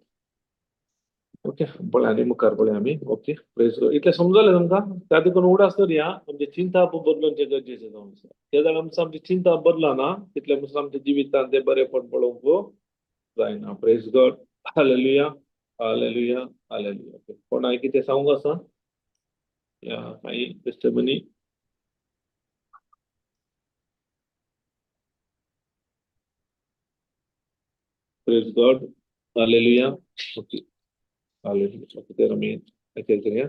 ओके पळय आनी मुखार पळय आमी. Okay praise God. इतलें समजलें तुमकां? त्या देखून उडास धरया आमचे चिंता बदलूंचें गरजेचें जावन आसा. ते जाल्यार आमचो आमची चिंता बदलना तितलें म्हणसर आमच्या जिवितांत तें बरेंपण पळोवंक जायना. Praise God. Hallelujah hallelujah hallelujah. Okay कोणाक कितें सांगूंक आसा या काही testimony? Praise God. Hallelujah. Okay hallelujah. Okay तर आमी अखेर करया.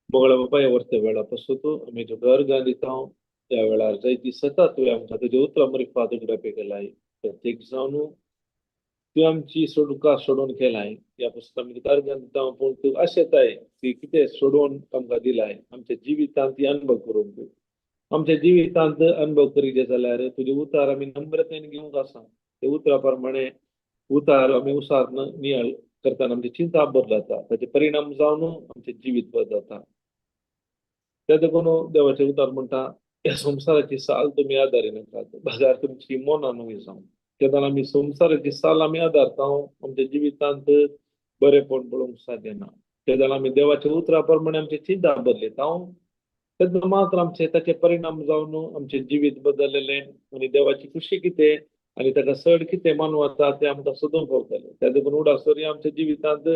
मोगळा बापा ह्या वर्सा वेळा पासून आमी तुका अर्गां दिता. त्या वेळार जायती सता तुवें आमकां तुज्या उतरां मरिफात उगडापे केलाय. प्रत्येक जावन तूं आमची सोडुका सोडून केलाय. ह्या पासून आमी तुका अर्गां दिता. पूण तूं आशेताय ती कितें सोडोवन आमकां दिलाय आमच्या जिवितांत ती अनुभव करूंक. आमच्या जिवितांत अनुभव करीत जाल्यार तुजे उतार आमी नम्रतेन घेवंक आसा. ते उतरा प्रमाणे उतार आमी उसार नियाळ करतना आमची चिंता बदलता. ताचे परिणाम जावन आमचें जिवीत बदलता. त्या देखून देवाचें उतार म्हणटा ह्या संवसाराची साल तुमी आदारी नाकात बगार तुमची मनां न्हय जावं. तेन्ना आमी संवसाराची साल आमी आदारता आमच्या जिवितांत बरेंपण पळोवंक साध्य ना. तेन्ना आमी देवाच्या उतरा प्रमाणे आमची चिंता बदलता तेन्ना मात्र आमचे ताचे परिणाम जावन आमचें जिवीत बदललेलें आनी देवाची खुशी कितें आनी ताका चड कितें मानू वता तें आमकां सोदूंक पावतलें. त्या देखून उडास करुया आमच्या जिवितांत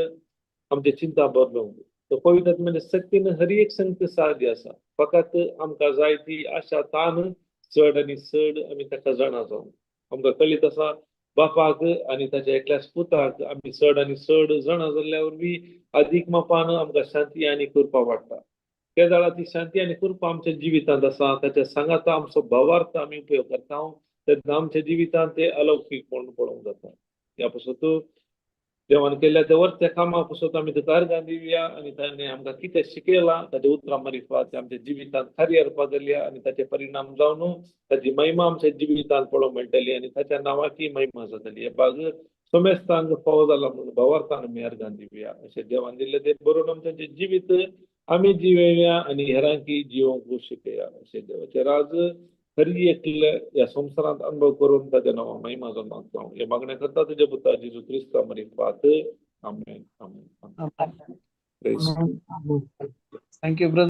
आमची चिंता बदलूंक. तो पवित्र म्हणजे सक्तीन हर एक संगत साध्य आसा. फकत आमकां जाय ती आशा तान चड आनी चड आमी ताका जाणा जावं. आमकां कळीत आसा बापाक आनी ताच्या एकल्याच पुताक आमी चड आनी चड जाणा जाल्ल्या वरवीं अदीक मापान आमकां शांती आनी कृपा वाडटा. त्या जाल्यार ती शांती आनी कृपा आमच्या जिवितांत आसा. ताच्या सांगाता आमचो भावार्थ आमी उपयोग करता तेन्ना आमच्या जिवितांत ते अलौकीकपण पळोवंक जाता. ह्या पासून देवान केल्ल्या त्या वरत्या कामा पासून आमी तुका अर्गां दिवया आनी ताणें आमकां कितें शिकयलां ताच्या उतरां मारिफात ते आमच्या जिवितांत खरी हाडपा जाल्या आनी ताचे परिणाम जावन ताची महिमा आमच्या जिवितांत पळोवंक मेळटली आनी ताच्या नांवाची महिमा जातली. हे भाग समेस्तांक फावो जाला म्हणून भावार्थान आमी अर्गां दिवया. अशें देवान दिल्लें तें बरोवन आमचें जिवीत आमी जिवेया आनी हेरांकी जिवोवंक शिकया. अशें देवाचें राज हरी एकले ह्या संवसारांत अनुभव करून ताच्या नांवा महिमा जावन मागता. हे मागणें करता तुज्या पुता जेजू क्रिस्ता मारिफात. आमेन आमेन आमेन. Praise. Thank you, brother.